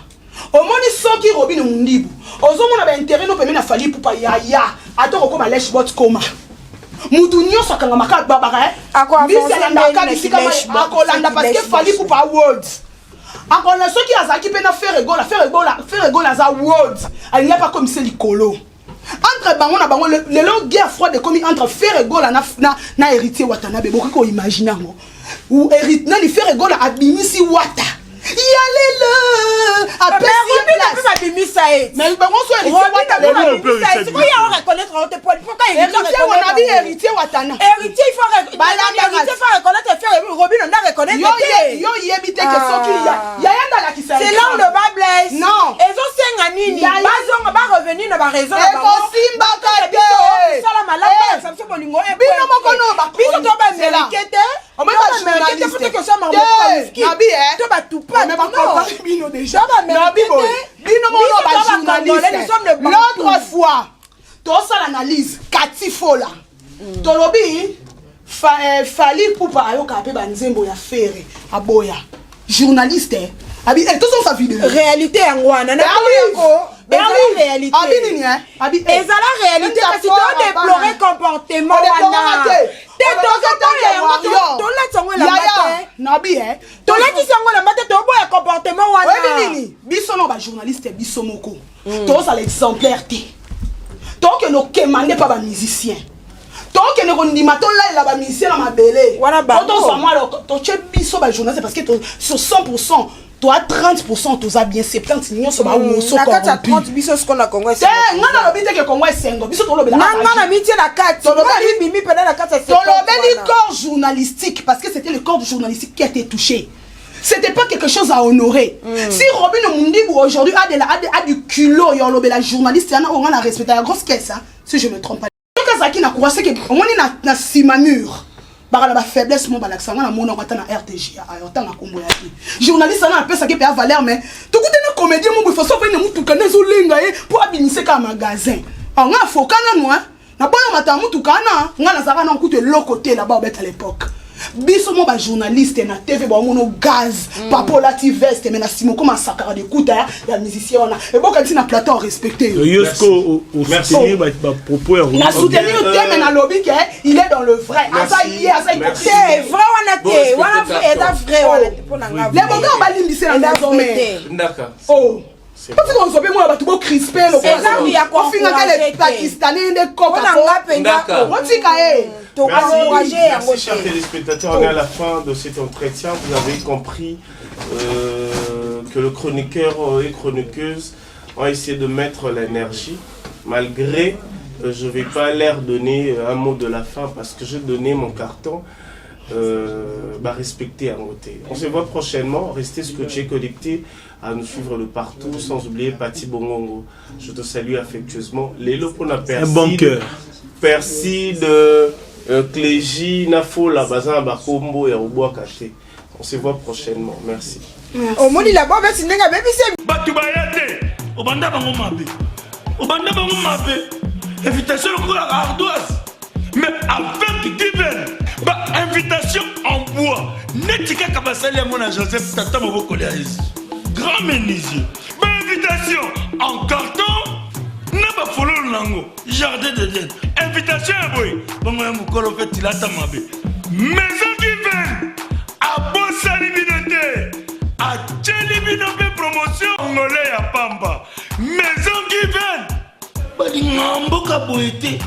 Omoni soki Robin Mundibu ozomona baintérêt no pembeni na Fally Ipupa, yaya, ata okokoma lèche bot koma mutu nyonso akangamaka babaka. Ako Mbisi avancer alandaka ndenge bisika na kilèche bot, akolanda parce que kilèche Fally bot. Ipupa world akolanda. Soki azalaki mpe na Ferre Gola, Ferre Gola, Ferre Gola aza world, alingi mpe akomise likolo entre bango na bango. Lelo guerre froide ekomi entre Ferre Gola na Héritier Watanabe. Bokoki koimagine yango? Nani, Ferre Gola abimisi Wata ya lelo, apesi ye place. Babimisa ye. Mais bango so Héritier Wata lelo. Héritier wanabi, Héritier Watana. Héritier, il faut Balandaka. Héritier faut reconnaître Ferre, Robin nda reconnaître Yo te. yo yebi te ke soki yaya ndalakisa. C'est là où le bât blesse. Non. Ezosenga nini? Yaya- Bazonga, barevenir na baraison na bango. Ekosimbaka te. Sala malamu. Eh. Balakisa biso bolingo. Bino moko no Biso to baaméricain te. Omoi Baaméricain te, faut te que bajournaliste nabi to batupa. Mais bakompare bino déjà. Ba Nabi boye, bino moko Biso to Bacongolais, nous sommes bajournaliste. le L'autre fois tosala analyse kati fola, tolobi Fally Ipupa ayokaka mpe banzembo ya Ferre, aboya journaliste, eh. Abi eh, tozongisa video. Réalité yango wana nakoyako ezala réalité. Abi nini, eh? Abi eh. Ezala réalité, kasi todéplore comportement wana te. Tozoboya yango, tolatisa yango elamba te. Nabi eh. Tolatisi yango elamba te, toboya comportement wana. Oyebi nini? Biso no bajournaliste, biso moko tozala exemplaire te. Tokende okema nde mpa bamusicien, tokende kondima tolalela bamusicien na mabele. Wana bango. Po tozwa mwa totie biso bajournaliste parce que sur 100 toa 30 toza bien, 70 nyonso bawoso. Na kati ya 30, biso siko na Congo. Te, nga nalobi te ke Kongo esengo. Biso tolobela Na nga na mitie na kati. Bimi mpena na kati ya 70 Tolobeli wana. corps journalistique parce que c'était le corps journalistique qui a été touché. C'était pas quelque chose à honorer. Si Robin Mundibu aujourd'hui a, de la, a, de, a du culot ya olobela journaliste yana, on a respecté la grosse caisse, hein, si je me trompe pas. Soki azalaki na courage, c'est que omoni na nsima mur bakala bafaiblesse mo balakisa nga na monako ata na RTG otanga nkombo ya te. Journaliste wana apesaki mpe ya valeur, mais tokuti na comédien mo boye façon afai na mutuka nde ezolenga ye mpo abimise kaka magasin. Nga afoka nanu naboya mata ya mutuka wana. Nga nazalaka na nkutu eloko te là-bas obeta l'époque. Biso mo ba journaliste na TV ba mono gaz, papa olati veste mais na simo koma sakara de kuta ya musicien wana. Eboka ti na plateau respecter yo. Yo siko o soutenir ba ba propos ya Na soutenir te mais na lobi que il est dans le vrai. Aza ye aza te vrai wana te wana eza vrai wana te pona nga. Les bons gars balimbise na maison mais. Ndaka. Oh. Parce qu'on se mona bato bocrispe ofingaka le pakistanais nde kokaotika ye. Merci, merci chers téléspectateurs, on est à la fin de cet entretien. Vous avez compris que le chroniqueur et chroniqueuse ont essayé de mettre l'énergie, malgré je ne vais pas leur donner un mot de la fin parce que j'ai donné mon carton. Bah, respecter à côté. On se voit prochainement. Restez scotchés, connectés à nous suivre de partout, sans oublier Pati Bongongo. Je te salue affectueusement. Lelo pour la Un bon cœur. Percy de Clégy, Nafola, Bazin, Bakombo et Robois Caché. On se voit prochainement. Merci. Omoni la bombe esi ndenge abebisi. Bato baya te, obanda bango mabe, obanda bango mabe, invitation lokola ardoise, mais avec given ba invitation en bois neti kaka basali yango na Joseph tata mobokoli ya Yesu, grand menuisier, ba invitation en carton na bafololo nango jardin d'Eden, invitation ya boye bongo ya mokolo mpe tilata mabe. Maison Given abosani bino te, atieli bino mpe promotion ngole ya pamba. Maison Given balinga mboka boye te,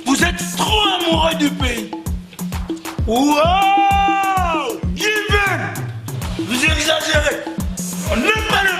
vous êtes trop amoureux du pays. Wow, Given, vous exagérez, on n'est pas le